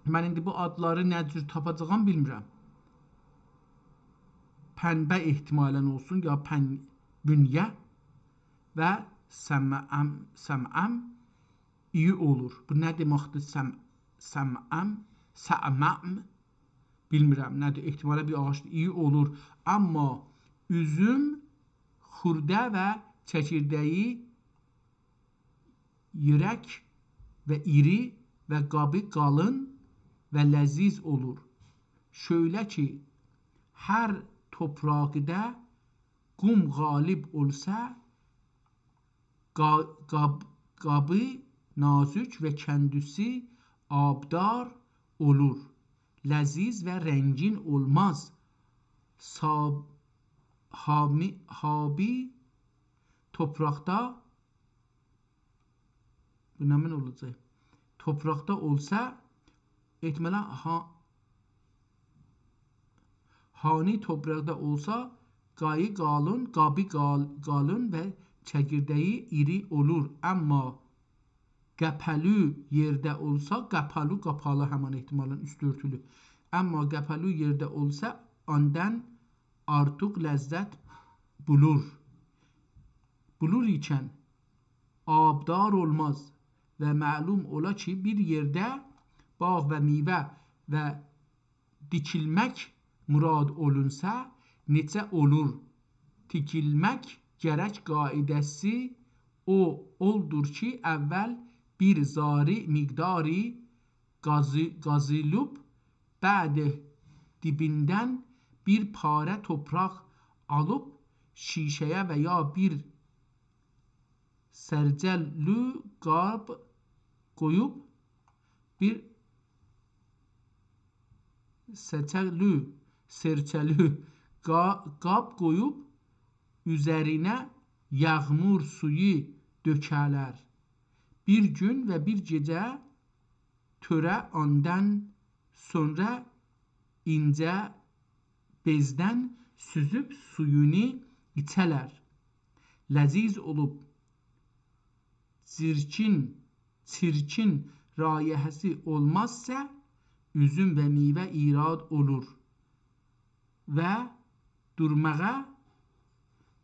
من ایندی بو آدلاری نه جور تاپاجاغام بیلمیرم. پنبه احتمالاً اولسون، یا پن-، بنیه و سمعم، سمعم اییی اولور. بو نه دئمکدیر؟ سم-، سمعم، سمعم. بیلمیرم نه‌دیر، احتمالاً بیر آغاجدیر. اییی اولور. آمما اوزوم خورده و چکیرده‌یی ییرک و ایری و قابی قالین و لذیذ اولور. شؤیله کی، هر توپراقدا قوم غالب اولسا، قا-، قاب-، قابی نازک و کندیسی آبدار اولور. لذیذ و رنگین اولماز. ساب-، هامی-، هابی توپراقدا، بو نمنه اولاجاق؟ توپراقدا اولسا، احتمالاً ها-، هانی توپراقدا اولسا، قایی قالین، قابی قال-، قالین و چکیرده‌یی ایری اولور. اما قپه‌لی یئرده اولسا، قپه‌لی، قاپالی همان احتمالاً اوستو اؤرتولو. اما قپه‌لی یئرده اولسا، آندان آرتیق لذت بولور. بولور ایکن آبدار اولماز و معلوم اولا کی، بیر یئرده باغ و میوه و دیکیلمک مراد اولونسا، نئجه اولور؟ تیکیلمک گرک قاعده‌سی او اولدور کی، اول بیر ذاری مقداری قازی-، قازیلیب، بعد دیبیندن بیر پاره توپراق آلیب، شیشه‌یه و یا بیر سرجلو قاب قویوب، بیر سرچه‌لو، سرچه‌لو قا-، قاب قویوب، اوزرینه یاغمور سویو دؤکه‌لر. بیر گون و بیر گئجه تؤره، آندان سونرا اینجه بئزدن سوزوب سویونو ایچه‌لر. لذیذ اولوب چیرکین، چیرکین رایحه‌سی اولمازسا، اوزوم و میوه ایراد اولور و دورماغا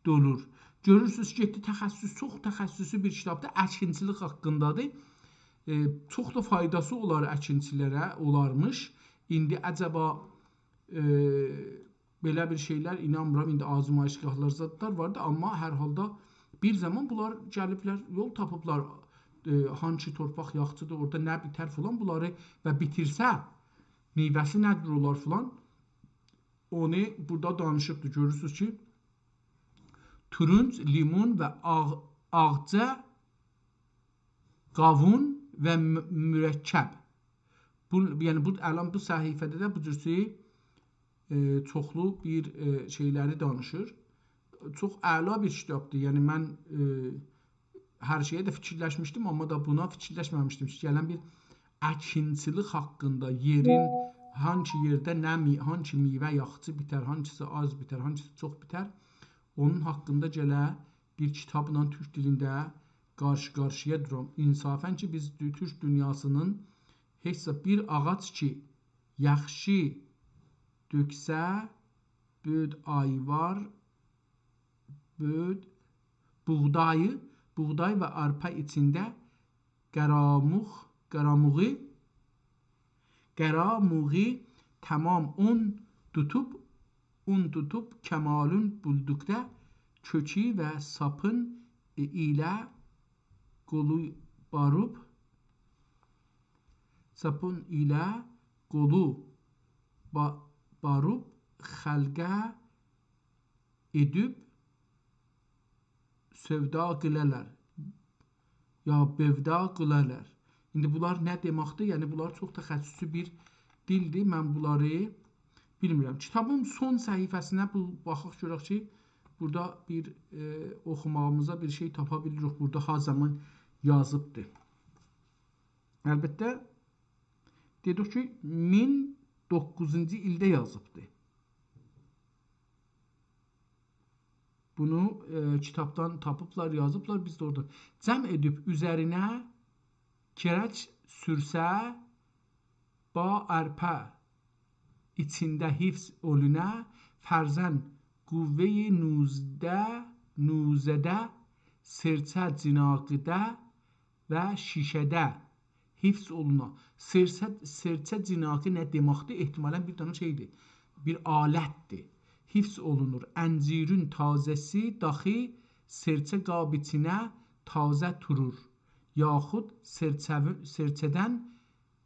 دولور. گؤرورسونوز، گئتدی تخصص، چوخ تخصصی بیر کیتابدیر، اکینچیلیک حاقیندادیر. ائ، چوخ دا فایداسی اولار اکینچیلره، اولارمیش. ایندی عجبا، ائ، بئله بیر شئیلر، اینانمیرام، ایندی آزمایشگاهلار، زادلار واردی، آمما هر حالدا بیر زامان بونلار گلیبلر، یول تاپیبلار، ائ، هانسی تورپاق یاخچیدیر، اورادا نه بیتر فلان، بونلاری و بیتیرسه، میوه‌سی نه جور اولار فلان، اونو بورادا دانیشیبدیر. گؤرورسونوز کی، تورونج، لیمون و آغ-، آغجا قاوون و م-، مرکب. بو، یعنی بو، الان بو صفحه‌ده ده بو جور شئی، ائ، چوخلو بیر، ائ، شئیلری دانیشیر. چوخ اعلا بیر کیتابدیر. یعنی من، ائ، هر شئیه ده فیکیرلشمیشدیم، آمما دا بونا فیکیرلشمه‌میشدیم کی، گلن بیر اکینچیلیک حاقیندا، یئرین هانسی یئرده نه می-، هانسی میوه یاخچی بیتر، هانسیسی آز بیتر، هانسیسی چوخ بیتر. اونون حاقیندا گله بیر کیتابلا تورک دیلینده قارشی-قارشییا دورام. انصافاً کی، بیز دو-، تورک دونیاسینین هئچ زاد بیر آغاج کی، یاخشی دؤکسه، بؤد آیوار، بؤد، بوغدایی، بوغدای و آرپا ایچینده قاراموغ، قاراموغی، قاراموغی تمام اون توتوب، اون توتوب کمالین بولدوقدا کؤکو و ساپین ایله قولو باروب، ساپین ایله قولو با-، باروب خلقه ائدیب سؤودا قیلالار، یا بؤودا قیلالار. ایندی بونلار نه دئمکدیر؟ یعنی بونلار چوخ تخصصی بیر دیلدیر. من بونلاری بیلمیرم. کیتابین سون صفحه‌سینه بو باخاق گؤرک کی، بورادا بیر، ائ، اوخوماغیمیزا بیر شئی تاپا بیلیریک. بورادا ها زامان یازیبدیر. البته، دئدیک کی، مین دوققوزونجو ایلده یازیبدی. بونو، ائ، کیتابدان تاپیبلار، یازیبلار، بیز ده اورادان. جمع ائدیب اوزرینه کرک سورسه، با آرپا ایچینده حفظ اولونا، فرضاً قوهٔ نوزده، نوزده، سرچه جیناقیده و شیشه‌ده حفظ اولونا. سرچه، سرچه جیناقی نه دئمکدیر؟ احتمالاً بیر دنه شئیدیر، بیر آلتدیر. حفظ اولونور. انجیرین تازه‌سی داخی سرچه قاب ایچینه تازه تورور. یاخود سرچه-، سرچه‌دن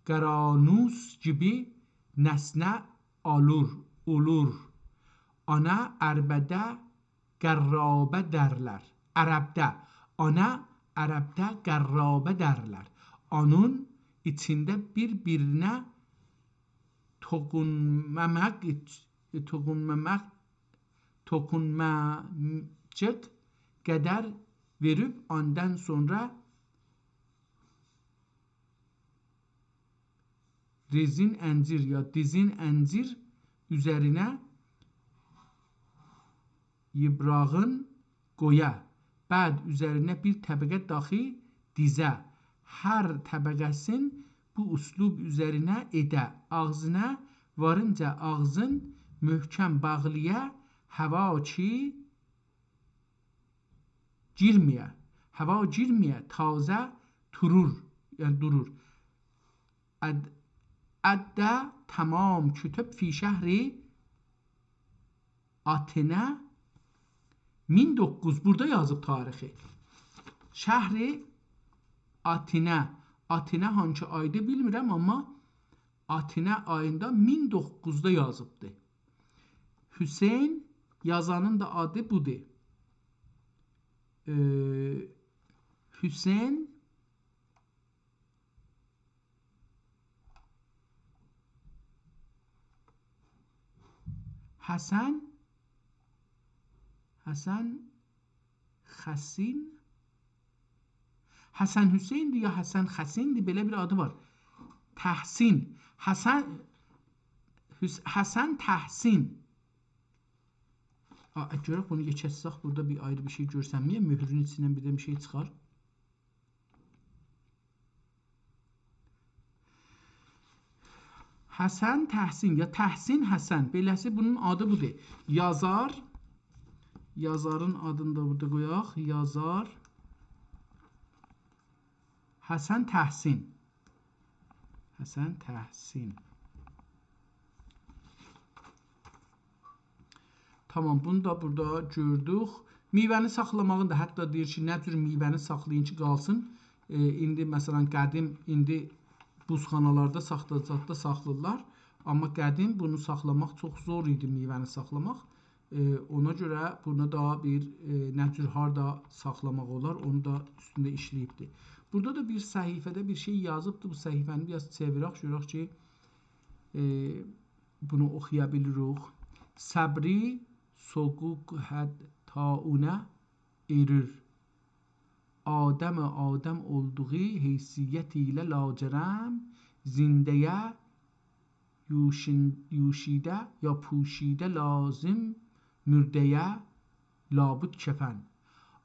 قارانوس کیمی نسنه آلور، اولور. آنا عربده قرابه درلر. عربده، آنا عربده قرابه درلر. آنون ایچینده بیر-بیرینه توقونماماق، توقونماماق، توقونماماجیق قدر وئریب، آندان سونرا رزین انجیر یا دیزین انجیر اوزرینه ییبراغین قویا. بعد اوزرینه بیر طبقه داخی دیزه. هر طبقه‌سین بو اسلوب اوزرینه ائده. آغزینه وارینجا آغزین محکم باغلییا، هاوا کی گیرمه‌یه. هاوا گیرمه‌یه، تازه تورور، یعنی دورور. اد-، ادّه تمام کتب فی شهر آتنه. مین دوققوز، بورادا یازیب تاریخی. شهر آتنه. آتنه هانسی آیدی بیلمیرم، آمما آتنه آییندا مین دوققوزدا یازیبدی. حسین، یازانین دا آدی بودور. ائ، حسین، حسن، حسن خسین، حسن حسیندیر یا حسن خسیندیر، بئله بیر آدی وار. تحسین، حسن، حس-، حسن تحسین. آ، گؤرک بونو یئکلتسک، بورادا بیر آیری بیر شئی گؤرسنمه‌یه، مؤهرون ایچیندن بیر ده بیر شئی چیخار. حسن تحسین یا تحسین حسن، بئله‌سی بونون آدی بودور. یازار، یازارین آدینی دا بورادا قویاق. یازار حسن تحسین. حسن تحسین. تامام، بونو دا بورادا گؤردوک. میوه‌نی ساخلاماغین دا، حتی دئییر کی، نه جور میوه‌نی ساخلایین کی، قالسین. ائ، ایندی، مثلا، قدیم، ایندی بوزخانالاردا، ساختا زاددا ساخلاییرلار. آمما قدیم بونو ساخلاماق چوخ زور ایدی، میوه‌نی ساخلاماق. ائ، اونا گؤره بونا دا بیر، ائ، نه جور هاردا ساخلاماق اولار، اونو دا اوستونده ایشله‌ییبدی. بورادا دا بیر صفحه‌ده بیر شئی یازیبدی. بو صفحه‌نی بیر آز چئویرک، گؤرک کی، ائ، بونو اوخویا بیلیریک. صبری سوغوق حد طاعونه ائریر. آدم آدم اولدوغو حیثیت ایله لاجرم، زنده‌یه یوشین-، یوشیده یا پوشیده لازم، مرده‌یه لابد کفن.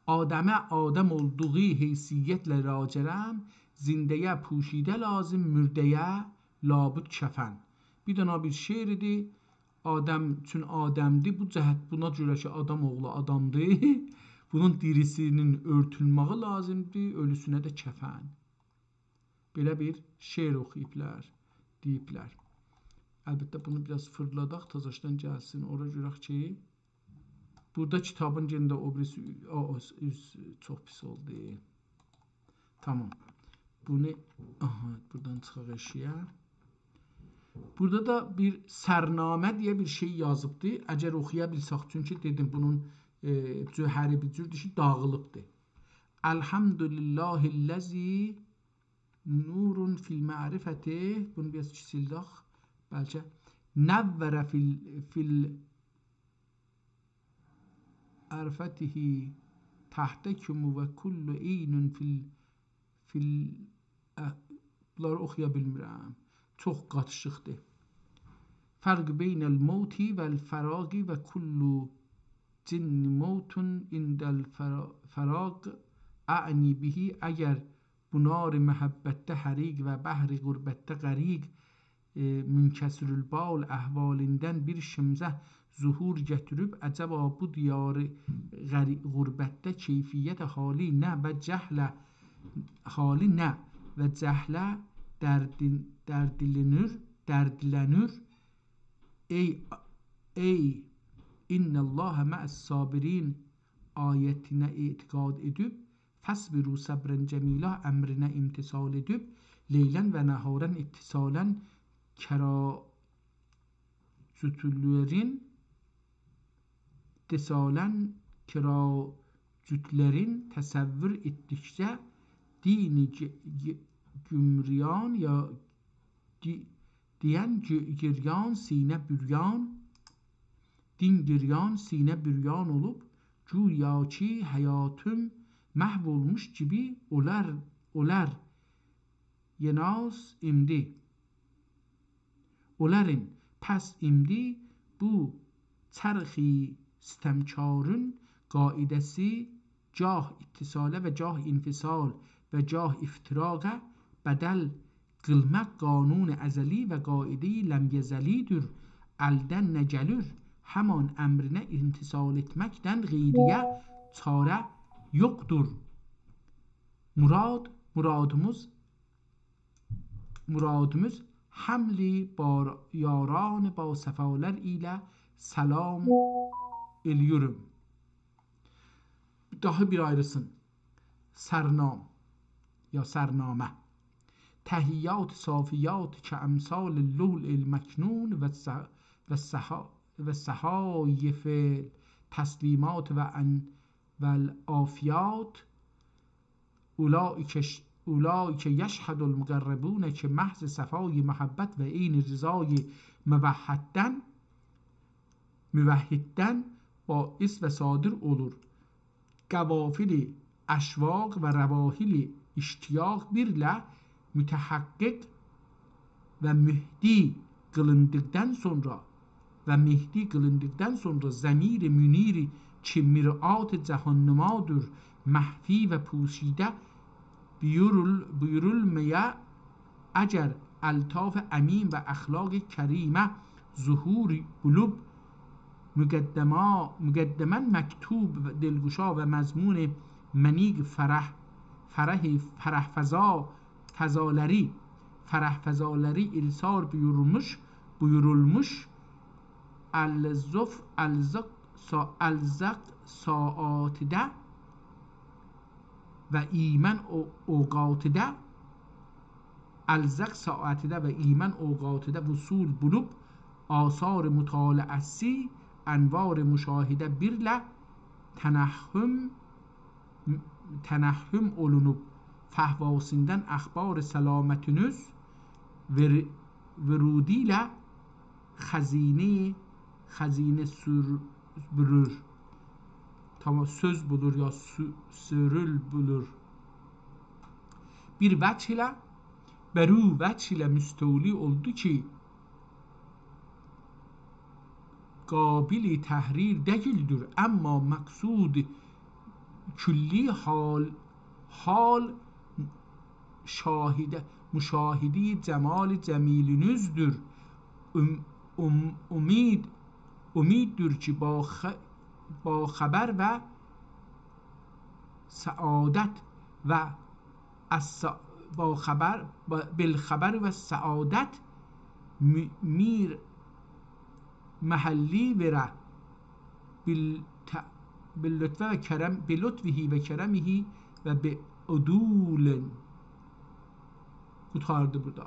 آدمه آدم اولدوغو حیثیتله لاجرم، زنده‌یه پوشیده لازم، مرده‌یه لابد کفن. بیر دنه بیر شعر ایدی. آدم چون آدمدیر، بو جهت، بونا گؤره کی، آدام اوغلو آدامدیر، بونون دیریسینین اؤرتولمه‌یی لازیمدیر، اؤلوسونه ده کفن. بئله بیر شعر اوخویوبلار، دئییبلر. البته، بونو بیر آز فیرلاداق، تازاشدان گلسین. اورا گؤرک کی، بورادا کیتابین یئنه ده او بیریسی، او، او، اوز چوخ پیس اولدو. تامام. بونو، آها، بورادان چیخاق ائشییه. بورادا دا بیر سرنامه دئیه بیر شئی یازیبدی. اگر اوخویا بیلسک، چونکی دئدیم، بونون، ائ، جوهری بیر جوردور کی، داغیلیبدی. الحمد لله الذی نور فی المعرفة، بونو بیر آز کیچیلدک، بلکه، نور فی ال-، فی ال-، عرفته تحتکم و کل عین فی ال-، فی ال-، اه، بونلاری اوخویا بیلمیرم. چوخ قاتیشیقدیر. فرق بین الموت و الفراق و کل جن موت عند الفرا-، فراق اعنی به، اگر بو نار محبتده حریق و بحر غربتده غریق، ائ، منکسرالبال احوالیندان بیر شمسه ظهور گتیریب، عجبا بو دیار غری-، غربتده کیفیت حالی نه و جهل حالی نه و جهله دردین-، دردلنیر، دردلنیر. ای، ای، «ان الله مع الصابرین» آیتینه اعتقاد ائدیب، «فاصبروا صبرا جمیلا» امرینه امتثال ائدیب، «لیلا و نهارا اتصالا کراجتلرین، اتصالا کراجتلرین تصور ائتدیکجه دینی گ-، گ-، گمریان یا دی-، دئین گ-، گریان، سینه بوریان، دین گریان، سینه بوریان اولوب، گویا کی، حیاتیم محو اولموش کیمی اولار، اولار. یناز ایمدی. اولارین، پس ایمدی بو چرخی ستمکارین قاعده‌سی گاه اتصاله و گاه انفصال و گاه افتراقه بدل قیلماق قانون ازلی و قاعده‌ی لم یزلی‌دیر. الدن نه گلیر، همان امرینه امتثال ائتمکدن غیریه چاره یوخدور. مراد، مرادیمیز، مرادیمیز حمل بار-، یاران باصفالر ایله سلام ائلییورم. داها بیر آیریسین. سرنام، یا سرنامه. تحیات صافیات کأمثال اللؤلؤ المکنون و الص-، و الصحا-، و صحایف التسلیمات و ان-، و العافیات. اولئک ش-، اولئک یشهد المقربون که محض صفای محبت و عین رضای موحدن، موحددن باعث و صادر اولور. قوافل اشواق و رواحل اشتیاق بیرله متحقق و مهدی قیلیندیقدان سونرا و مهدی قیلیندیقدان سونرا ضمیر منیر کی مرآت جهان‌نمادیر، مخفی و پوشیده بویورول-، بویورولمایا، اگر الطاف عمیم و اخلاق کریمه ظهور بولوب، مقدما، مقدما مکتوب و دلگشا و مضمون منیق فرح، فرح، فرح‌فزا، فضالری، فرح‌فزالری ایرسال بویورولموش، بویورولموش، الزف-، الزق سا-، الزق ساعاتیده و ایمن او-، اوقاتیده، الزق ساعاتیده و ایمن اوقاتیده وصول بولوب، آثار مطالعه‌سی، انوار مشاهده بیرله تنحم، تنحم اولونوب، فحواسیندان اخبار سلامتینیز ور-، ورودی ایله خزینه، خزینه سور-، بولور. تامام، سؤز بولور یا سو-، سؤرول بولور. بیر وجه ایله، بر او وجه ایله مستولی اولدو کی، قابل تحریر دئییلدیر، اما مقصود کلی حال، حال شاهده، مشاهده جمال جمیلینیزدیر. ام-، ام-، امید، امیددیر کی، با خ-، با خبر و سعادت و الس-، با خبر، با، بالخبر و سعادت می-، میر محلی وره بال-، ت-، باللطف و کرم، بلطفه و کرمه و بعدول. قوتاردی بورادا.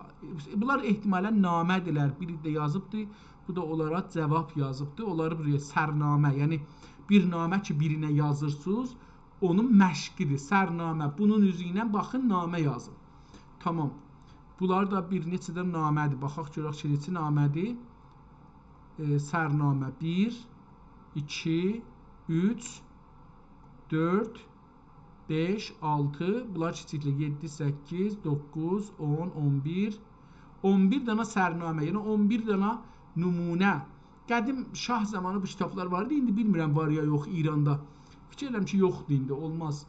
بونلار احتمالاً نامه‌دیرلر. بیری ده یازیبدی، بو دا اونلارا جواب یازیبدی. اونلاری بورایا سرنامه، یعنی بیر نامه کی، بیرینه یازیرسینیز، اونون مشقیدیر، سرنامه. بونون اوزو ایله باخین، نامه یازین. تامام. بونلار دا بیر نئچه ده نامه‌دیر. باخاق گؤرک کی، نئچه نامه‌دیر. ائ، سرنامه بیر، ایکی، اوچ، دؤرد، بئش، آلتی، بونلار کیچیکلر، یئددی، سککیز، دوققوز، اون، اون بیر. اون بیر دانا سرنامه، یعنی اون بیر دانا نمونه. قدیم شاه زامانی بو کیتابلار وار ایدی، ایندی بیلمیرم وار یا یوخ ایراندا. فیکیر ائدیرم کی، یوخدور ایندی، اولماز.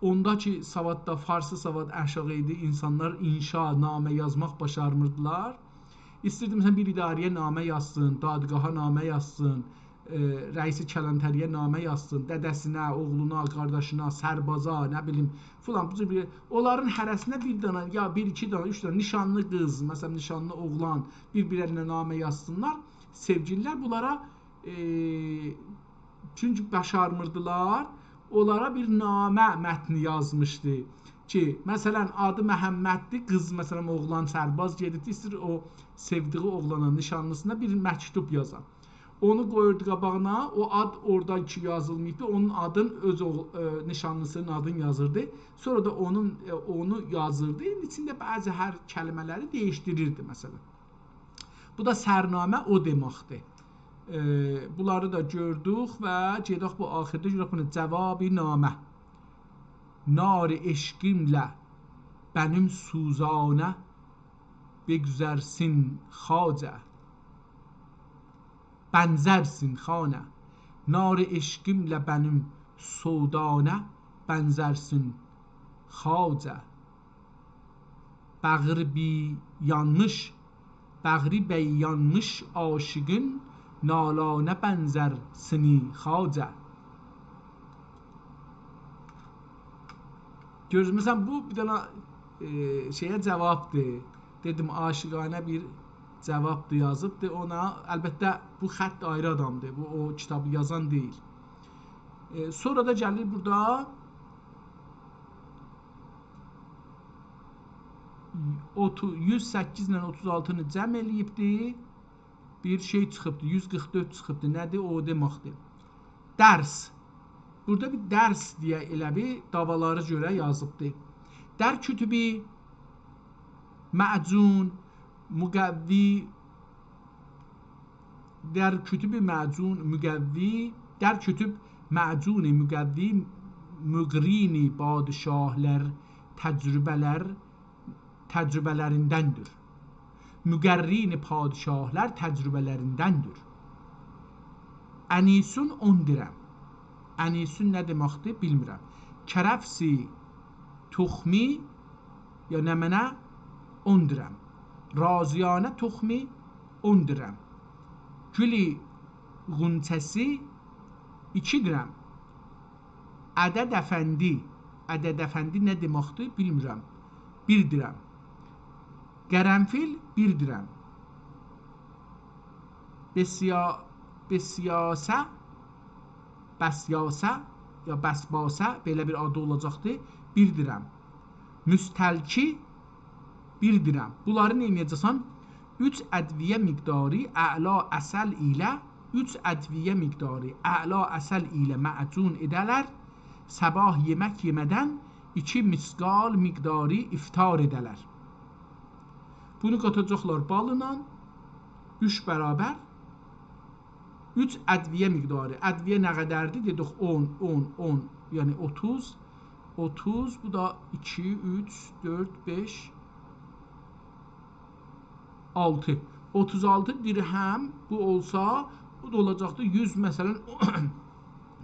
اوندا کی، سواد دا، فارسی سواد آشاغی ایدی، اینسانلار انشا، نامه یازماق باشارمیردیلار. ایستیردی، مثلاً، بیر اداره‌یه نامه یازسین، دادگاها نامه یازسین، ائ، رئیس کلانتری‌یه نامه یازسین، دده‌سینه، اوغلونا، قارداشینا، سربازا، نه بیلیم، فلان، بو جور بیر، اونلارین هره‌سینه بیر دانا، یا بیر، ایکی دانا، اوچ دانا نیشانلی قیز، مثلاً، نیشانلی اوغلان، بیر-بیرلرینه نامه یازسینلار. سئوگیلی‌لر بونلارا، ائ، چونکی باشارمیردیلار، اونلارا بیر نامه متنی یازمیشدی کی، مثلاً، آدی محمددیر، قیز، مثلاً، اوغلان سرباز گئدیبدی، ایسته‌ییر او سئودیگی اوغلانا، نیشانلیسینا بیر مکتوب یازا. اونو قویوردو قاباغینا، او آد اورادا کی یازیلماییبدی، اونون آدین، اؤز اوغ-، ائ، نیشانلیسینین آدینی یازیردی. سونرا دا اونون، ائ، اونو یازیردی. ایندی ایچینده بعضی هر کلمه‌لری دییشدیریردی، مثلاً. بو دا سرنامه او دئمکدیر. ائ، بونلاری دا گؤردوک و گئدک بو آخیردا گؤرک بونو جواب نامه. نار عشقیمله بنیم سوزانه بگذرسین خواجه. بنزرسین خانه. نار عشقیمله بنیم سودانا بنزرسین خواجه. بغری بی یانمیش، بغری بی یانمیش عاشقین نالانا بنزرسینی خواجه. گؤرورسن، بو بیر دنه، ائ، شئیه جاوابدیر. دئدیم، عاشقانه بیر جاوابدیر، یازیبدیر اونا. البته، بو خط آیری آدامدیر. بو او کیتابی یازان دئییل. ائ، سونرا دا گلیر بورادا اوتو-، یوز سککیز ایله اوتوز آلتینی جمع ائله‌ییبدی. بیر شئی چیخیبدی، یوز قیرخ دؤرد چیخیبدی. نه‌دیر؟ او دئمکدیر. درس. بورادا بیر درس دئیه ائله بیر داوالاری گؤره یازیبدی. در کتب معجون مقوی، در کتب معجون مقوی، در کتب معجون مقوی مقرین پادشاهلار تجربه‌لر تجربه‌لریندندیر. مقرین پادشاهلار تجربه‌لریندندیر. انیسون اون درم. انیسون نه دئمکدیر، بیلمیرم. کرفس تخمی، یا نمنه، اون درم. رازیانه تخمی اون درم. گل غنچه‌سی ایکی درم. عدد افندی. عدد افندی نه دئمکدیر، بیلمیرم. بیر درم. قرنفیل بیر درم. بسیا-، بسیاسه، بسیاسه یا بسباسه، بئله بیر آدی اولاجاقدی. بیر درم. مستلکی بیر درم. بونلاری نئینیه‌جکسن؟ اوچ ادویه مقداری اعلا عسل ایله، اوچ ادویه مقداری اعلا عسل ایله معجون ائده‌لر. صباح یئمک یئمه‌دن ایکی مثقال مقداری افطار ائده‌لر. بونو قاتاجاقلار بالینان، اوچ برابر. اوچ ادویه مقداری. ادویه نه قدردیر؟ دئدیک، اون، اون، اون، یعنی اوتوز. اوتوز، بو دا ایکی، اوچ، دؤرد، بئش، آلتی. اوتوز آلتی درهم بو اولسا، بو دا اولاجاقدی یوز، مثلا،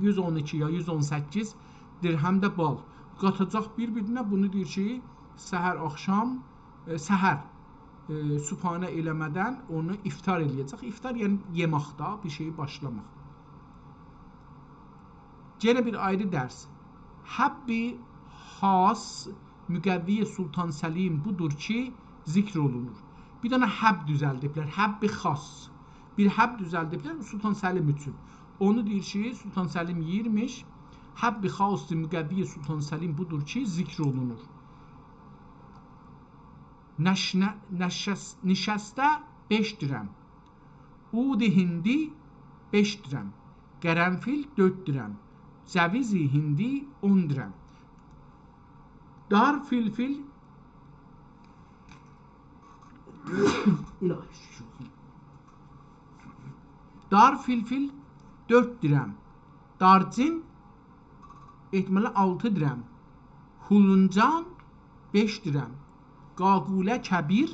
یوز اون ایکی یا یوز اون سککیز درهم ده بال. قاتاجاق بیر-بیرینه، بونو دئییر کی، سحر آخشام، ائ، سحر، ائ، صبحانه ائله‌مه‌دن اونو افطار ائله‌یه‌جک. افطار، یعنی یئمک دا، بیر شئیی باشلاماق. یئنه بیر آیری درس. حب خاص مقوی سلطان سلیم بودور کی، ذکر اولونور. بیر دنه حب دوزلدیبلر، حب خاص. بیر حب دوزلدیبلر سلطان سلیم اوچون. اونو دئییر کی، سلطان سلیم یئییرمیش. حب خاص مقوی سلطان سلیم بودور کی، ذکر اولونور. نشنه-، نشس-، نشسته بئش درم. عود هندی بئش درم. قرنفیل دؤرد درم. جویز هندی اون درم. دار فلفل، الهی شکر اولسون. دار فلفل دؤرد درم. دارچین احتمالا آلتی درم. هولونجان بئش درم. قاقوله کبیر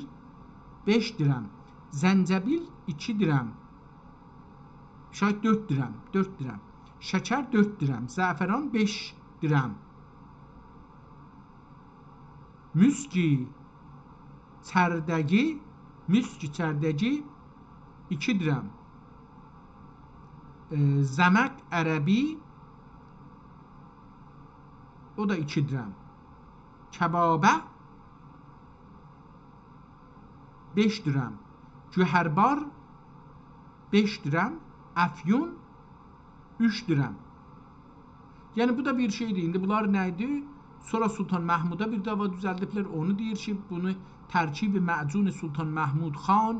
بئش درم. زنجبیل ایکی درم. شاید دؤرد درم، دؤرد درم. شکر دؤرد درم. زعفران بئش درم. مسک چردگی، مسک چردگی ایکی درم. ائ، زمق عربی، او دا ایکی درم. کبابه بئش درم. گوهربار بئش درم. افیون اوچ درم. یعنی، بو دا بیر شئیدیر. ایندی بونلار نه ایدی؟ سونرا سلطان محمودا بیر دعوا دوزلدیبلر. اونو دئییر کی، بونو ترکیب معجون سلطان محمود خان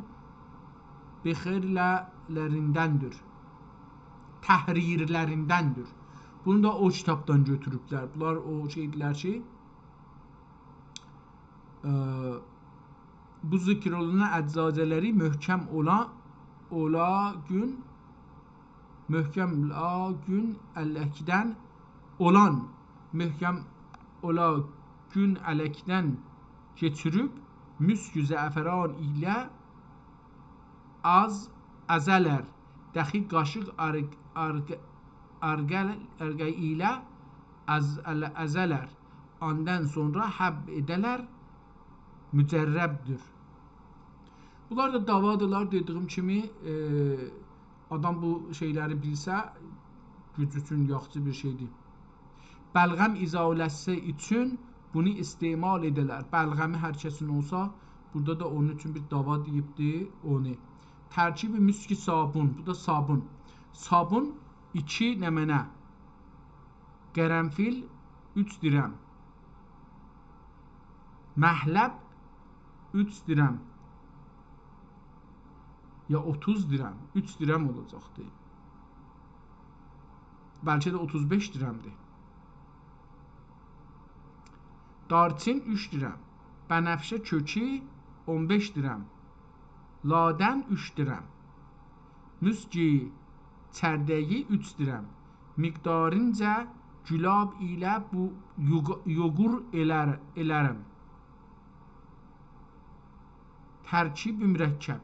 بخیرلریندندیر. تحریرلریندندیر. بونو دا او کیتابدان گؤتوروبلر. بونلار او شئیدیلر کی، ائ، بو ذکر اولونان اجزاجه‌لری محکم اولا، اولا گون، محکم اولا گون الکدن اولان، محکم اولا گون الکدن کئچیریب، مسک زعفران ایله آز ازه‌لر، دخی قاشیق آرق-، آرق-، ارقل، ارقل ایله از، ال-، ازه‌لر، آندان سونرا حب ائده‌لر، مجربدیر. بونلار دا دعوادیرلار، دئدیگیم کیمی، ائ، آدام بو شئیلری بیلسه، گوج اوچون یاخشی بیر شئیدیر. بلغم ازاله‌سی اوچون بونو استعمال ائده‌لر. بلغمی هر کسین اولسا، بورادا دا اونون اوچون بیر دعوا دئییبدی، اونو. ترکیب مسک صابون، بو دا صابون. صابون ایکی نمنه. قرنفیل اوچ درم. مهلب اوچ درم. یا اوتوز درم، اوچ درم اولاجاقدی. بلکه ده اوتوز بئش درمدیر. دارچین اوچ درم. بنفشه کؤکو اون بئش درم. لادن اوچ درم. مسک چرده‌یی اوچ درم. مقدارینجا گلاب ایله بو یوغ-، یوغور ائلر-، ائلرم. ترکیب مرکب.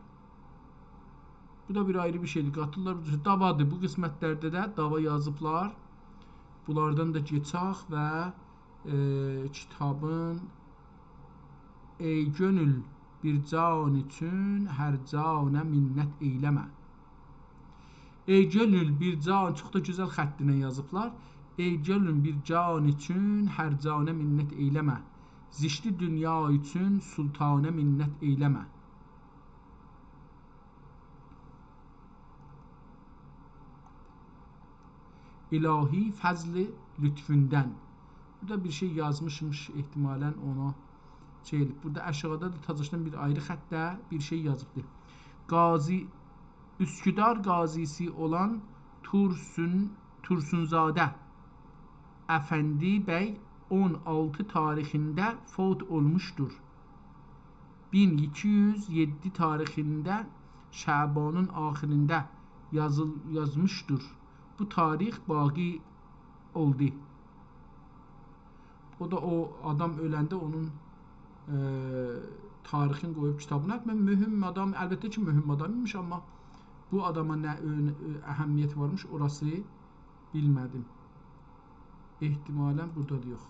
بو دا بیر آیری بیر شئیدیر. قاتیللار بو دعوادیر. بو قسمتلرده ده دعوا یازیبلار. بونلاردان دا کئچک و، ائ، کیتابین «ای گؤنول، بیر جان اوچون هر جانه منت ائیله‌مه». «ای گؤنول، بیر جان»، چوخ دا گؤزل خطینن یازیبلار. «ای گؤنول، بیر جان اوچون هر جانه منت ائیله‌مه. زیشتی دونیا اوچون سلطانه منت ائیله‌مه. الهی فضل لطفوندن». بورادا بیر شئی یازمیشمیش، احتمالاً اونا شئی ائله‌ییب. بورادا آشاغیدا دا تاجاشدان بیر آیری خطده بیر شئی یازیبدی. قاضی، اسکدار قاضی‌سی اولان تورسون، تورسونزاده افندی بی اون آلتی تاریخینده فوت اولموشدور. مین ایکی یوز یئددی تاریخینده شعبانین آخیریندا یازیل-، یازمیشدیر. بو تاریخ باقی اولدو. او دا او آدام اؤلنده اونون، ائ، تاریخینی قویوب کیتابینا. من مهم آدام، البته کی، مهم آدام ایمیش، آمما بو آداما نه اؤن-، اهمیتی وارمیش، اوراسی بیلمه‌دیم. احتمالاً بورادا دا یوخ.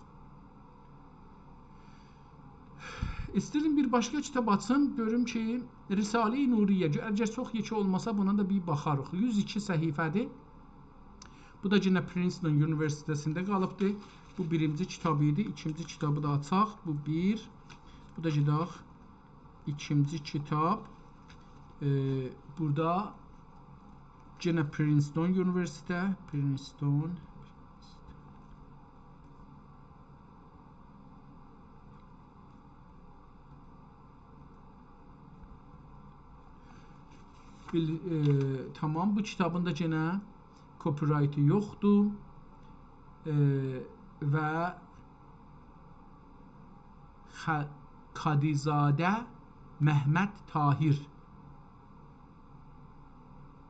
ایسته‌ییرم بیر باشقا کیتاب آچیم، گؤروم کی، رساله‌ی نوریه، گؤ-، اگر چوخ یئکه اولماسا، بونا دا بیر باخاریق. یوز ایکی صفحه‌دیر. بو دا یئنه پرینستون اونیوئرسیته‌سینده قالیبدی. بو بیرینجی کیتاب ایدی. ایکینجی کیتابی دا آچاق. بو بیر. بو دا گئدک. ایکینجی کیتاب. ائ، بورادا یئنه پرینستون اونیوئرسیته، پرینستون. بیل-، ائ، تامام، بو کیتابین دا یئنه کپی‌رایتی یوخدور. ائ، و خ-، کادی‌زاده مهمت طاهر.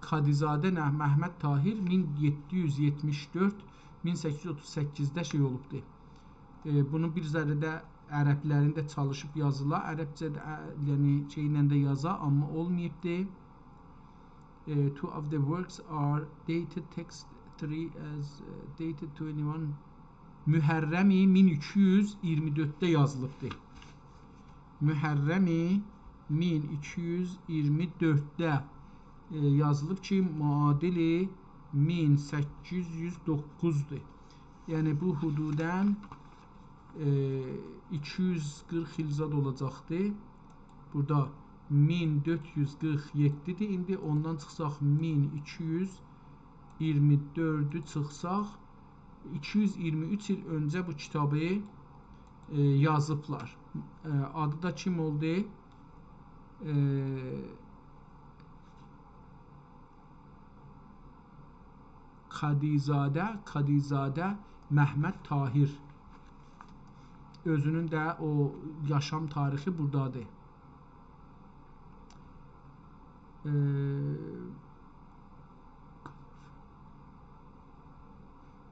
کادی‌زاده نه-، مهمت طاهر مین یئددی یوز یئتمیش دؤرد، مین سککیز یوز اوتوز سککیزده شئی اولوبدو. ائ، بونون بیر ذره ده عربلرین ده چالیشیب یازیلا، عربجه ده، ائ، یعنی شئیله ده یازا، آمما اولماییبدی. ائ، two of the works are dated text three as, ائ، dated twenty-one محرم مین ایکی یوز ایگیرمی دؤردده یازیلیبدی. محرم مین ایکی یوز ایگیرمی دؤردده، ائ، یازیلیب کی، معادل مین سککیز یوز دوققوزدور. یعنی بو حدوداً، ائ، ایکی یوز قیرخ ایل زاد اولاجاقدی. بورادا مین دؤرد یوز قیرخ یئددیدیر. ایندی اوندان چیخساق مین ایکی یوز ایگیرمی دؤردو چیخساق، ایکی یوز ایگیرمی اوچ ایل اؤنجه بو کیتابی، ائ، یازیبلار. ائ، آدی دا کیم اولدو؟ ائ، کادی‌زاده، کادی‌زاده مهمت طاهر. اؤزونون ده او یاشام تاریخی بورادادیر. ائ،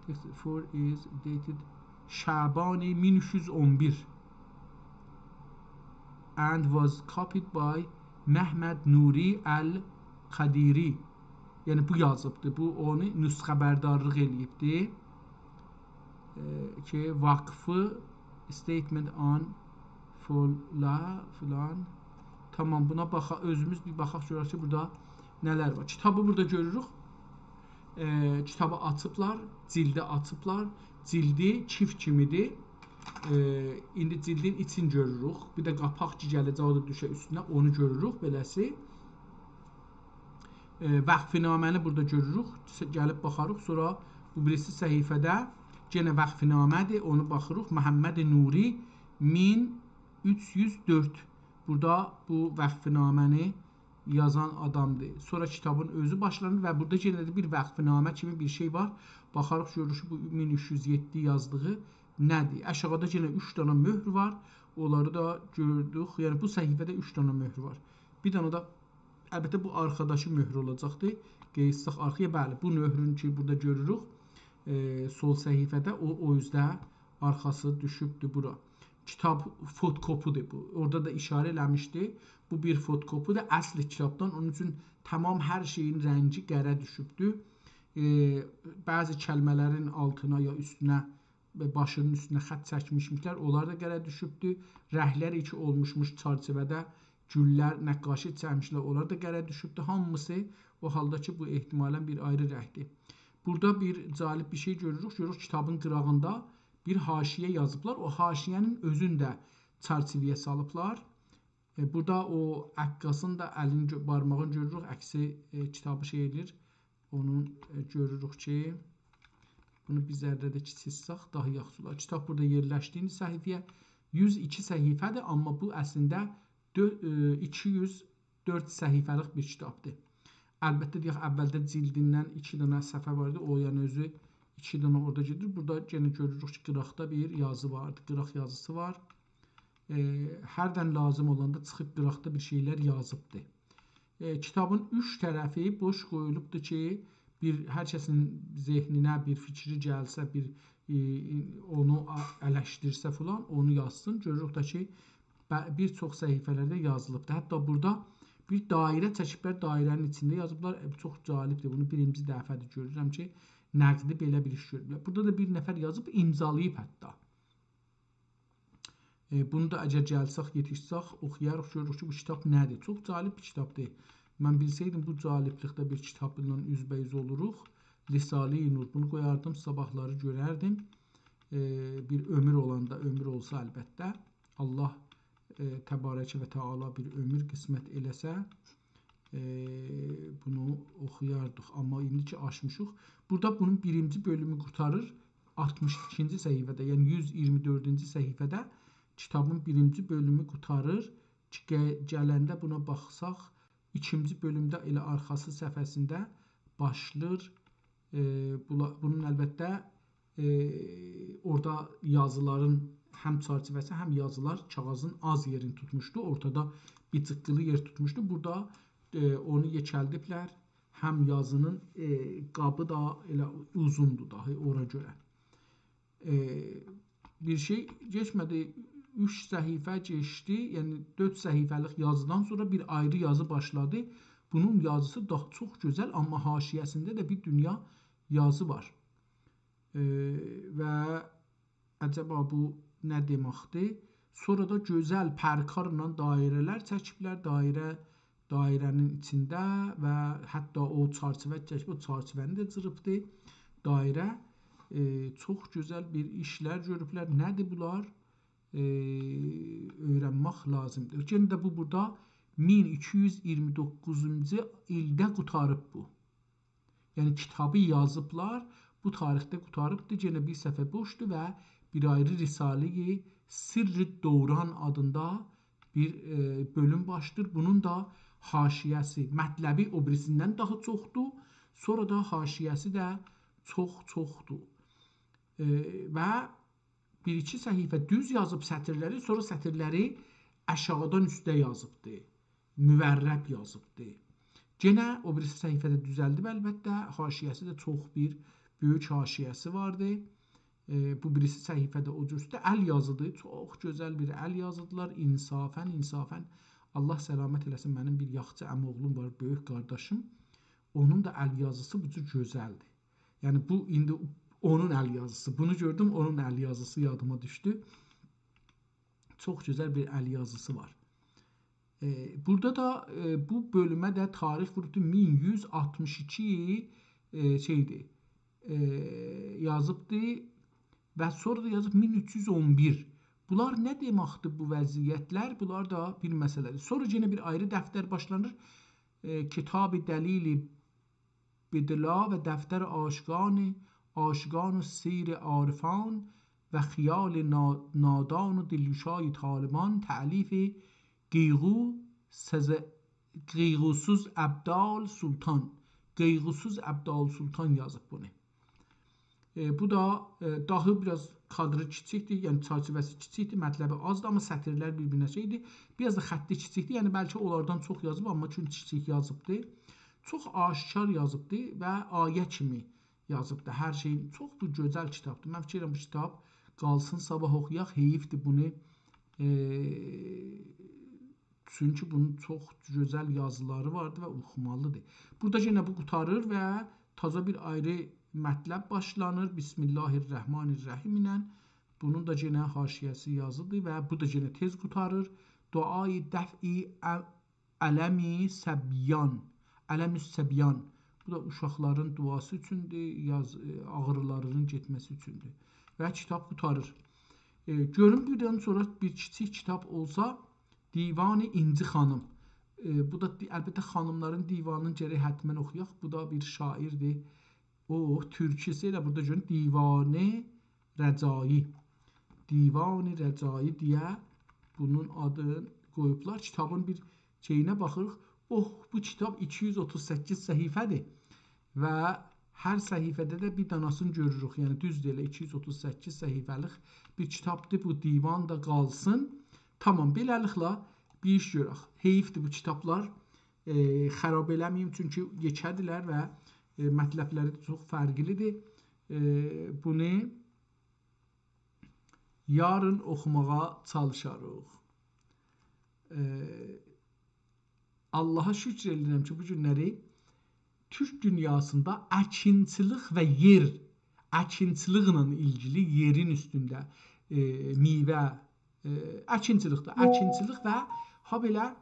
text four is dated شعبان مین اوچ یوز اون بیر and was copied by محمد نوری القدیری. یعنی بو یازیبدی، بو اونو نسخه‌بردارلیق ائله‌ییبدی. ائ، کی، وقف statement on فلان، فلان. تامام، بونا باخا، اؤزوموز بیر باخاق، گؤرک کی، بورادا نه‌لر وار. کیتابی بورادا گؤروروک. ائ، کیتابی آچیبلار، جیلدی آچیبلار. جیلدی کیف کیمی‌دیر. ائ، ایندی جیلدین ایچین گؤروروک. بیر ده قاپاق کی گله‌جک، او دا دوشه اوستونه، اونو گؤروروک بئله‌سی. ائ، وقف‌نامه‌نی بورادا گؤروروک. س-، گلیب باخاریق. سونرا بو بیریسی صفحه‌ده یئنه وقف‌نامه‌دیر، اونو باخیریق. محمد نوری، مین اوچ یوز دؤرد. بورادا بو وقف‌نامه‌نی یازان آدامدیر. سونرا کیتابین اؤزو باشلانیر و بورادا یئنه ده بیر وقف‌نامه کیمی بیر شئی وار. باخاریق، گؤروروک کی، بو مین اوچ یوز یئددی یازدیغی نه‌دیر؟ آشاغیدا یئنه اوچ دنه مهر وار. اونلاری دا گؤردوک. یعنی بو صفحه‌ده اوچ دنه مهر وار. بیر دنه ده، البته، بو آرخاداکی مهر اولاجاقدیر. قئییتسک آرخایا، بلی، بو مهرون کی بورادا گؤروروک، ائ، سول صفحه‌ده، او، او اوزده آرخاسی دوشوبدور بورا. کیتاب فتوکوپی‌دیر بو. اورادا دا اشاره ائله‌میشدی. بو بیر فتوکوپی‌دیر اصل کیتابدان. اونون اوچون تمام هر شئیین رنگی قره دوشوبدور. ائ، بعضی کلمه‌لرین آلتینا یا اوستونه و باشینین اوستونه خط چکمیشمیشلر، اونلار دا قره دوشوبدور. رنگلر کی اولموشموش چرچیوه‌ده، گوللر، نقاشی چکمیشلر، اونلار دا قره دوشوبدور. هامیسی او حالدا کی، بو احتمالاً بیر آیری رنگدیر. بورادا بیر جالب بیر شئی گؤروروک. گؤروروک، کیتابین قیراغیندا بیر حاشیه یازیبلار. او حاشیه‌نین اؤزونو ده چرچیوه‌یه سالیبلار. ائ، بورادا او عکاسین دا الین گؤ-، بارماغینی گؤروروک. عکسی، ائ، کیتابی شئی ائله‌ییر. اونو، ائ، گؤروروک کی، بونو بیر ذره ده کیچیلتسک داها یاخشی اولار. کیتاب بورادا یئرلشدی ایندی صفحه‌یه. یوز ایکی صفحه‌دیر، آمما بو اصلینده دؤ-، ائ، ایکی یوز دؤرد صفحه‌لیک بیر کیتابدیر. البته، دئیک، اولده جیلدیندن ایکی دنه صفحه واردی. او، یعنی، اؤزو ایکی دنه اورادا گئدیر. بورادا یئنه گؤروروک کی، قیراقدا بیر یازی واردی. قیراق یازیسی وار. ائ، هردن لازیم اولاندا چیخیب قیراقدا بیر شئیلر یازیبدی. ائ، کیتابین اوچ طرفی بوش قویولوبدور کی، بیر، هر کسین ذهنینه بیر فیکری گلسه، بیر، ائ، اونو آ-، الشدیرسه فلان، اونو یازسین. گؤروروک ده کی، ب-، بیر چوخ صفحه‌لرده یازیلیبدیر. حتی بورادا بیر دایره چکیبلر، دایره‌نین ایچینده یازیبلار. ائ، بو چوخ جالبدیر. بونو بیرینجی دفعه‌دیر گؤرورم کی، نقدی بئله بیر ایش گؤروبلر. بورادا دا بیر نفر یازیب، امضالاییب حتی. ائ، بونو دا اگر گلسک، یئتیشسک، اوخویاریق، گؤروروک کی، بو کیتاب نه‌دیر. چوخ جالب بیر کیتابدیر. من بیلسه‌یدیم، بو جالبلیکده بیر کیتابلا اوزبه‌اوز اولوروق، رساله‌ی نور. بونو قویاردیم، صاباحلاری گؤرردیم. ائ، بیر عؤمور اولاندا، عؤمور اولسا البته، الله، ائ، تبارک و تعالی بیر عؤمور قسمت ائله‌سه، ائ، بونو اوخویاردیق. آمما ایندی کی آشمیشیق. بورادا بونون بیرینجی بؤلومو قوتاریر، آلتمیش ایکینجی صفحه‌ده، یعنی یوز ایگیرمی دؤردونجو صفحه‌ده کیتابین بیرینجی بؤلومو قوتاریر کی، گه-، گلنده بونا باخساق، ایکینجی بؤلومده ائله آرخاسی صفحه‌سینده باشلاییر. ائ، بولا-، بونون البته، ائ، اورادا یازیلارین هم چرچیوه‌سی، هم یازیلار کاغیذین آز یئرینی توتموشدو. اورتادا بیر جیققیلی یئر توتموشدو. بورادا، ائ، اونو یئکلدیبلر. هم یازینین، ائ، قابی دا ائله اوزوندور دا، هه، اورا گؤره. ائ، بیر شئی کئچمه‌دی، اوچ صفحه کئچدی، یعنی دؤرد صفحه‌لیک یازیدان سونرا بیر آیری یازی باشلادی. بونون یازیسی داها چوخ گؤزل، آمما حاشیه‌سینده ده بیر دونیا یازی وار. ائ، و عجبا بو نه دئمکدیر؟ سونرا دا گؤزل پرکارلا دایره‌لر چکیبلر، دایره، دایره‌نین ایچینده و حتی او چرچیوه چکیب، او چرچیوه‌نی ده جیریبدی. دایره، ائ، چوخ گؤزل بیر ایشلر گؤروبلر. نه‌دیر بونلار؟ ائ، اؤیرنمک لازیمدیر. یئنه ده بو بورادا مین ایکی یوز ایگیرمی دوققوزونجو ایلده قوتاریب بو. یعنی کیتابی یازیبلار، بو تاریخده قوتاریبدیر، یئنه بیر صفحه بوشدور و بیر آیری رساله‌ی سر دوران آدیندا بیر، ائ، بؤلوم باشلاییر. بونون دا حاشیه‌سی، مطلبی او بیریسیندن داها چوخدور، سونرا دا حاشیه‌سی ده چوخ چوخدور. ائ، و بیر-ایکی صفحه دوز یازیب سطیرلری، سونرا سطیرلری آشاغیدان اوسته یازیبدی. مورتب یازیبدی. یئنه او بیریسی صفحه‌ده دوزلدیب البته. حاشیه‌سی ده چوخ بیر بؤیوک حاشیه‌سی واردی. ائ، بو بیریسی صفحه‌ده او جور اوسته ال یازیدیر. چوخ گؤزل بیر ال یازیدیلار. انصافاً، انصافاً. الله سلامت ائله‌سین، منیم بیر یاخچی عم‌اوغلوم وار، بؤیوک قارداشیم. اونون دا ال یازیسی بو جور گؤزلدیر. یعنی بو ایندی اونون ال یازیسی. بونو گؤردوم، اونون ال یازیسی یادیما دوشدو. چوخ گؤزل بیر ال یازیسی وار. ائ، بورادا دا، ائ، بو بؤلومه ده تاریخ ووروبدو، مین یوز آلتمیش ایکی، ائ، شئیدیر، ائ، یازیبدی و سونرا دا یازیب مین اوچ یوز اون بیر. بونلار نه دئمکدیر بو وضعیتلر؟ بونلار دا بیر مسئله‌دیر. سونرا یئنه بیر آیری دفتر باشلانیر. ائ، کتاب دلیل بدلا و دفتر عاشقان، عاشقان و سیر عارفان و خیال نا-، نادان و دلگشای طالبان، تألیف قیغو سز-، قیغوسوز ابدال سلطان. قیغوسوز ابدال سلطان یازیب بونو. ائ، بو دا، ائ، داهی بیر آز کادری کیچیکدیر، یعنی چرچیوه‌سی کیچیکدیر، مطلبی آزدیر، آمما سطیرلر بیر-بیرینه شئیدیر. بیر آز دا خطی کیچیکدیر، یعنی بلکه اونلاردان چوخ یازیب، آمما چون کیچیک یازیبدی. چوخ آشکار یازیبدی و آیه کیمی یازیبدی. هر شئی چوخ بیر گؤزل کیتابدیر. من فیکیر ائدیرم، بو کیتاب قالسین، صاباح اوخویاق. حئیفدیر بونو، ائ، چونکی بونون چوخ گؤزل یازیلاری واردی و اوخومالیدیر. بورادا یئنه بو قوتاریر و تازا بیر آیری مطلب باشلانیر. بسم الله الرحمن الرحیم ایله. بونون دا یئنه حاشیه‌سی یازیدیر و بو دا یئنه تئز قوتاریر. دعای دفع ال-، الم صبیان. الم صبیان. بو دا اوشاقلارین دعاسی اوچوندور، یاز، ائ، آغریلارینین گئتمه‌سی اوچوندور. و کیتاب قوتاریر. ائ، گؤروم بوندان سونرا بیر کیچیک کیتاب اولسا، دیوان اینجی خانیم. ائ، بو دا دی-، البته، خانیملارین دیوانینی گرک حتماً اوخویاق. بو دا بیر شاعیردیر. او، تورکوسو ائله بورادا گؤرون، دیوان رجایی. دیوان رجایی دئیه بونون آدینی قویوبلار. کیتابین بیر شئیینه باخیریق. اوه، بو کیتاب ایکی یوز اوتوز سککیز صفحه‌دیر. و هر صفحه‌ده ده بیر داناسینی گؤروروک. یعنی، دوزدور، ائله ایکی یوز اوتوز سککیز صفحه‌لیک بیر کیتابدیر. بو دیوان دا قالسین. تامام، بئله‌لیکله بیر ایش گؤرک. حئیفدیر بو کیتابلار، ائ، خراب ائله‌مه‌ییم، چونکی یئکه‌دیرلر و، ائ، مطلبلری ده چوخ فرقلیدیر. ائ، بونو یارین اوخوماغا چالیشاریق. ائ، آللاها شوکور ائدیرم کی، بو گونلری تورک دونیاسیندا اکینچیلیک و یئر، اکینچیلیکله ایلگیلی یئرین اوستونده، ائ، میوه، ائ، اکینچیلیکده، اکینچیلیک و هابئله، ائ،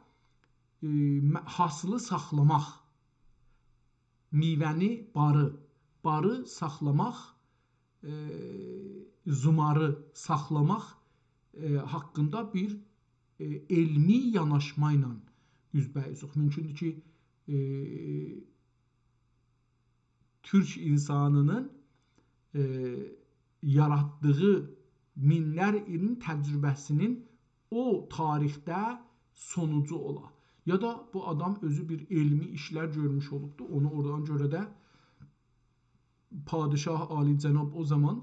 مه-، حاصیلی ساخلاماق، میوه‌نی، باری، باری ساخلاماق، ائ، زوماری ساخلاماق، ائ، حاقیندا بیر، ائ، علمی یاناشما ایله اوزبه‌اوزوک. مومکوندور کی، ائ، تورک اینسانینین، ائ، یاراتدیغی مینلر ایلین تجربه‌سینین او تاریخده سونوجو اولا. یا دا بو آدام اؤزو بیر علمی ایشلر گؤرموش اولوبدو، اونو اورادان گؤره ده پادشاه عالی‌جناب او زامان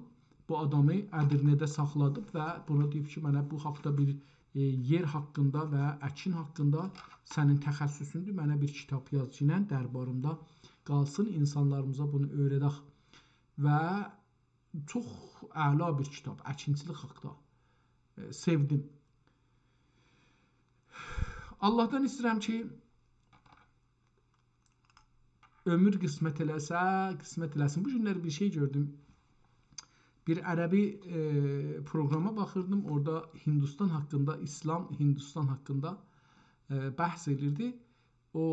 بو آدامی ادیرنه‌ده ساخلادیب و بونا دئییب کی، منه بو حاقدا بیر، ائ، یئر حاقیندا و اکین حاقیندا، سنین تخصصوندور، منه بیر کیتاب یاز کی، درباریمدا قالسین، اینسانلاریمیزا بونو اؤیره‌دک. و چوخ اعلا بیر کیتاب، اکینچیلیک حاقدا. ائ، سئودیم. آللاهدان ایسته‌ییرم کی، عؤمور قسمت ائله‌سه، قسمت ائله‌سین. بو گونلری بیر شئی گؤردوم. بیر عربی، ائ، پروگراما باخیردیم. اورادا هیندوستان حاقیندا، ایسلام هیندوستان حاقیندا، ائ، بحث ائدیردی. او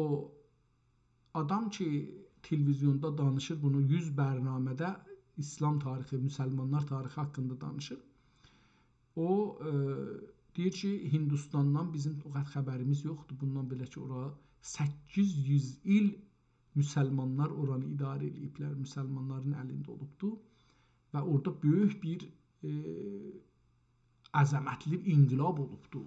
آدام کی، تلویزیوندا دانیشیر، بونو یوز برنامه‌ده ایسلام تاریخی، مسلمانلار تاریخی حاقیندا دانیشیر. او، ائ، دئییر کی، هیندوستاندان بیزیم او قدر خبریمیز یوخدور. بوندان بئله کی، اورا سککیز یوز ایل مسلمانلار اورانی اداره ائله‌ییبلر، مسلمانلارین الینده اولوبدو و اورادا بؤیوک بیر، ائ، عظمتلی انقلاب اولوبدو.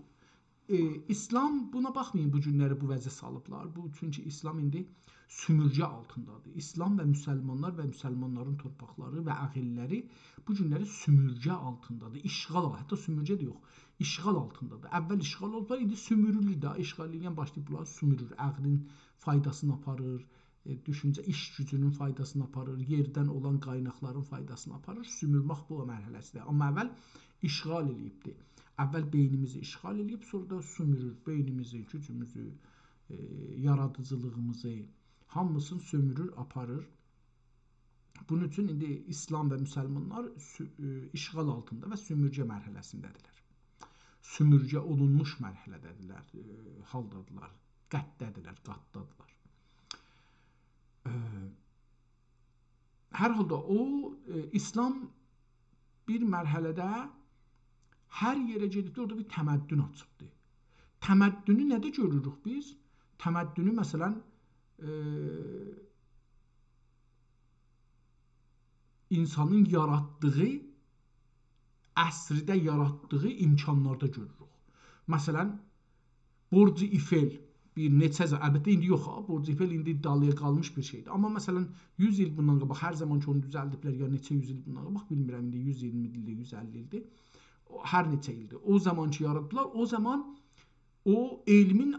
ائ، ایسلام، بونا باخمایین، بو گونلری بو وضعه سالیبلار. بو، چونکی ایسلام ایندی سومورگه آلتیندادیر. ایسلام و مسلمانلار و مسلمانلارین تورپاقلاری و عقللری بو گونلری سومورگه آلتیندادیر. اشغال، حتی سومورگه ده یوخ، اشغال آلتیندادیر. اول اشغال اولوبلار، ایندی سومورولور ده. اشغال ائله‌ین باشلاییب بونلاری سومورور. عقلین فایداسینی آپاریر، ائ، دوشونجه، ایش گوجونون فایداسینی آپاریر، یئردن اولان قایناقلارین فایداسینی آپاریر. سومورمک بو مرحله‌سیدیر. آمما اول اشغال ائله‌ییبدی. اول بئینیمیزی اشغال ائله‌ییب، سونرا دا سومورور بئینیمیزی، گوجوموزو، ائ، یارادیجیلیغیمیزی، هامیسینی سؤمورور، آپاریر. بونون اوچون ایندی ایسلام و مسلمانلار سو-، ائ، اشغال آلتیندا و سؤمورگه مرحله‌سینده‌دیرلر. سؤمورگه اولونموش مرحله‌ده‌دیرلر، ائ، حالدادیرلار، قتلده‌دیرلر، قاتدادیرلار. ائ، هر حالدا او، ائ، ایسلام بیر مرحله‌ده هر یئره گئدیبدی، اورادا بیر تمدن آچیبدی. تمدنو نه‌ده گؤروروک بیز؟ تمدنو، مثلا، ائ، اینسانین یاراتدیغی، عصرده یاراتدیغی امکانلاردا گؤروروک. مثلا، برج ایفل بیر نئچه ز-، البته، ایندی یوخ ها، برج ایفل ایندی دالییا قالمیش بیر شئیدیر. آمما، مثلا، یوز ایل بوندان قاباق، هر زامان کی، اونو دوزلدیبلر، یا نئچه یوز ایل بوندان قاباق، بیلمیرم، ایندی یوز ایگیرمی ایلدیر، یوز اللی ایلدیر، او، هر نئچه ایلدیر. او زامان کی، یاراتدیلار، او زامان او علمین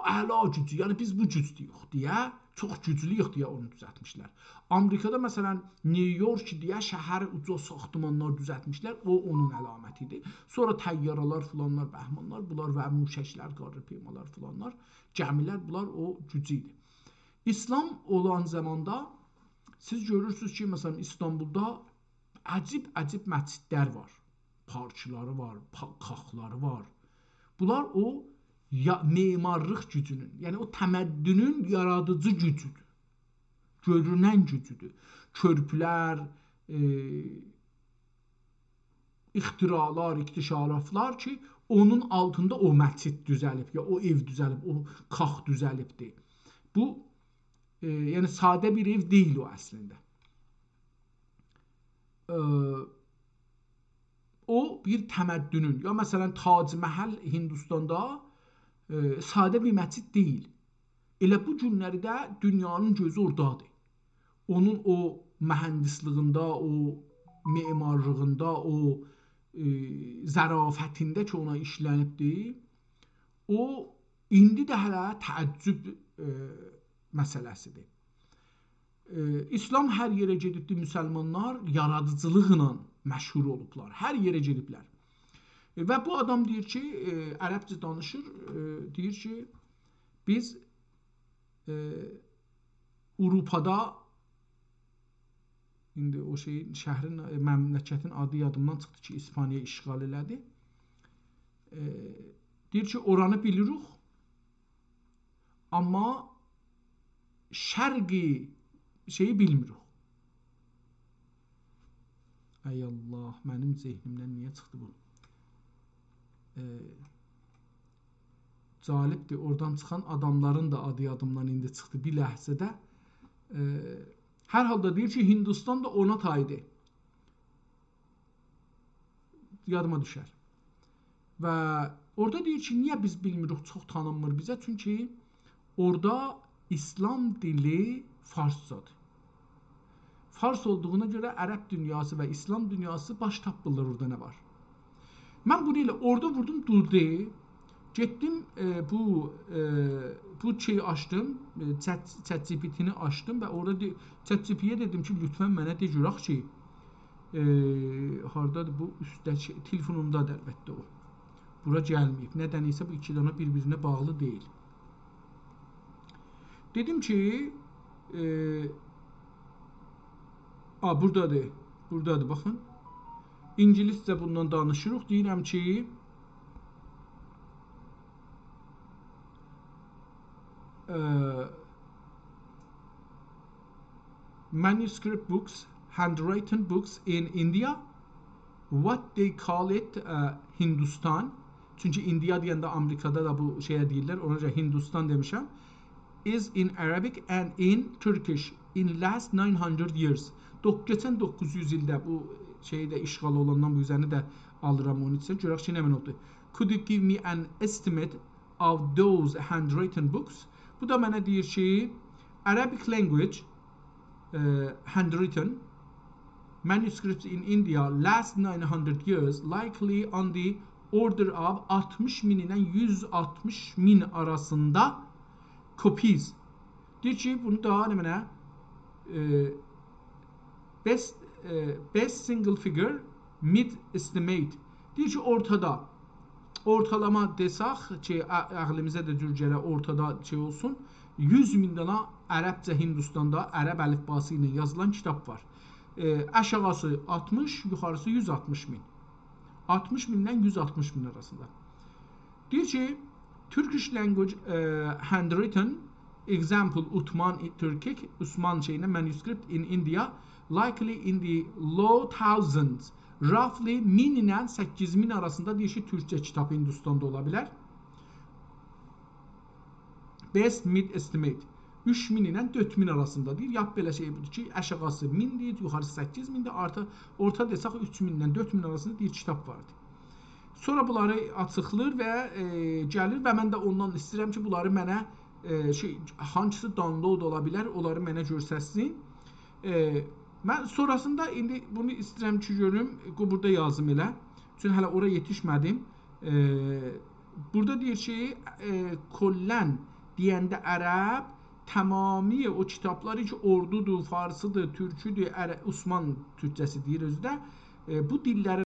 اعلا گوجو، یعنی بیز بو گوجده‌ییک دئیه چوخ گوجلویوک دئیه اونو دوزلتمیشلر. آمریکادا، مثلا، نیویورک دئیه شهر، اوجا ساختمانلار دوزلتمیشلر، او اونون علامتی ایدی. سونرا طیاره‌لر، فلانلار، بهمانلار، بونلار و موشکلر، قاره‌پیمالار، فلانلار، گمیلر، بونلار او گوجو ایدی. ایسلام اولان زاماندا سیز گؤرورسونوز کی، مثلا، ایستانبولدا عجیب-عجیب مسجدلر وار، پارکلاری وار، پا-، کاخلاری وار. بونلار او یا-، معمارلیق گوجونون، یعنی او تمدنون یارادیجی گوجودور. گؤرونن گوجودور. کؤرپولر، ائ، اختراعلار، اکتشافلار کی، اونون آلتیندا او مسجد دوزلیب، یا او ائو دوزلیب، او کاخ دوزلیبدیر. بو، ائ، یعنی ساده بیر ائو دئییل او اصلینده. ائ، او بیر تمدنون، یا مثلا تاج محل هندوستاندا، ائ، ساده بیر مسجد دئییل. ائله بو گونلری ده دونیانین گؤزو اورادادیر. اونون او مهندسلیگینده، او معمارلیغیندا، او، ائ، ظرافتینده کی اونا ایشلنیبدیر، او ایندی ده هله تعجب، ائ، مسئله‌سیدیر. ائ، ایسلام هر یئره گئدیبدیر، مسلمانلار یارادیجیلیقلا مشهور اولوبلار. هر یئره گئدیبلر. ائ، و بو آدام دئییر کی، ائ، عربجه دانیشیر، ائ، دئییر کی، بیز، ائ، آوروپادا، ایندی او شئیین، شهرین، ائ، مملکتین آدی یادیمدان چیخدی کی، ایسپانیا اشغال ائله‌دی. ائ، دئییر کی، اورانی بیلیریک، آمما شرقی شئیی بیلمیریک. ای الله، منیم ذهنیمدن نییه چیخدی بو؟ ائ، جالبدیر، اورادان چیخان آداملارین دا آدی یادیمدان ایندی چیخدی بیر لحظه‌ده. ائ، هر حالدا دئییر کی، هندوستان دا اونا تایدی. یادیما دوشر. و اورادا دئییر کی، نییه بیز بیلمیریک، چوخ تانینمیر بیزه؟ چونکی اورادا ایسلام دیلی فارسجادیر. فارس اولدوغونا گؤره عرب دونیاسی و ایسلام دونیاسی باش تاپمیرلار اورادا نه وار. من بونو ائله اورادا ووردوم، دوردو. گئتدیم، ائ، بو، ائ، بو شئیی آچدیم، ائ، چت، چت جی پی تی‌نی آچدیم و اورادا دئ-، چت جی پی تی‌یه دئدیم کی، لطفا منه دئ گؤرک کی، ائ، هاردادیر بو اوستده‌کی، تلفونومدادیر البته او. بورا گلمه‌ییب. ندن ایسه بو ایکی دنه بیر-بیرینه باغلی دئییل. دئدیم کی، ائ، آ، بورادادیر، بورادادیر، باخین. اینگیلیسجه بوندان دانیشیریق. دئییرم کی، ائ، manuscript books, handwritten books in India, what they call it, ائ، Hindustan. چونکی ایندیا دئینده آمریکادا دا بو شئیه دئییرلر، اونا گؤره هندوستان دئمیشم. Is in Arabic and in Turkish in last nine hundred years. دوق-، کئچن دوققوز یوز ایلده بو شئیی ده اشغال اولاندان بو اوزرینی ده آلیرام اونون ایچینه. گؤرک کی، نمنه اولدو. Could you give me an estimate of those handwritten books؟ بو دا منه دئییر کی، Arabic language، ائ، handwritten manuscripts in India last nine hundred years likely on the order of آلتمیش مین ایله یوز آلتمیش مین آراسیندا copies. دئییر کی، بونو دا نمنه، ائ، best، ائ، best single figure, mid estimate. دئییر کی، اورتادا، اورتالاما دئسک کی، ع-، عقلیمیزه ده جور گله اورتادا شئی اولسون، یوز مین دانا عربجه هندوستاندا عرب الیفباسی ایله یازیلان کیتاب وار. ائ، آشاغیسی آلتمیش، یوخاریسی یوز آلتمیش مین. آلتمیش میندن یوز آلتمیش مین آراسیندا. دئییر کی، Turkish language, ائ, handwritten example Utman Turkic, Osman شئیینه manuscript in India, likely in the low thousands, roughly مین ایله سککیز مین آراسیندا، دئییر کی، تورکجه کیتاب هندوستاندا اولا بیلر. Best mid estimate اوچ مین ایله دؤرد مین آراسیندا دئییر. لاپ بئله شئی بودور کی، آشاغیسی مین دئییر، یوخاریسی سککیز میندیر، آرتی، اورتا دئسک اوچ میندن دؤرد مین آراسیندا دئییر کیتاب واردیر. سونرا بونلاری آچیقلاییر و، ائ، گلیر و من ده اوندان ایسته‌ییرم کی، بونلاری منه، ائ، شئی، هانسیسی download اولا بیلر، اونلاری منه گؤرستسین. ائ، من سونراسیندا ایندی بونو ایسته‌ییرم کی، گؤروم، بو بورادا یازیم ائله. چونکی هله اورا یئتیشمه‌دیم. ائ، بورادا دئییر کی، ائ، کلاً دئینده عرب تمامی او کیتابلاری کی، اوردودور، فارسیدیر، تورکودور، عر-، عثمان تورکجه‌سی دئییر اؤزو ده، ائ، بو دیللری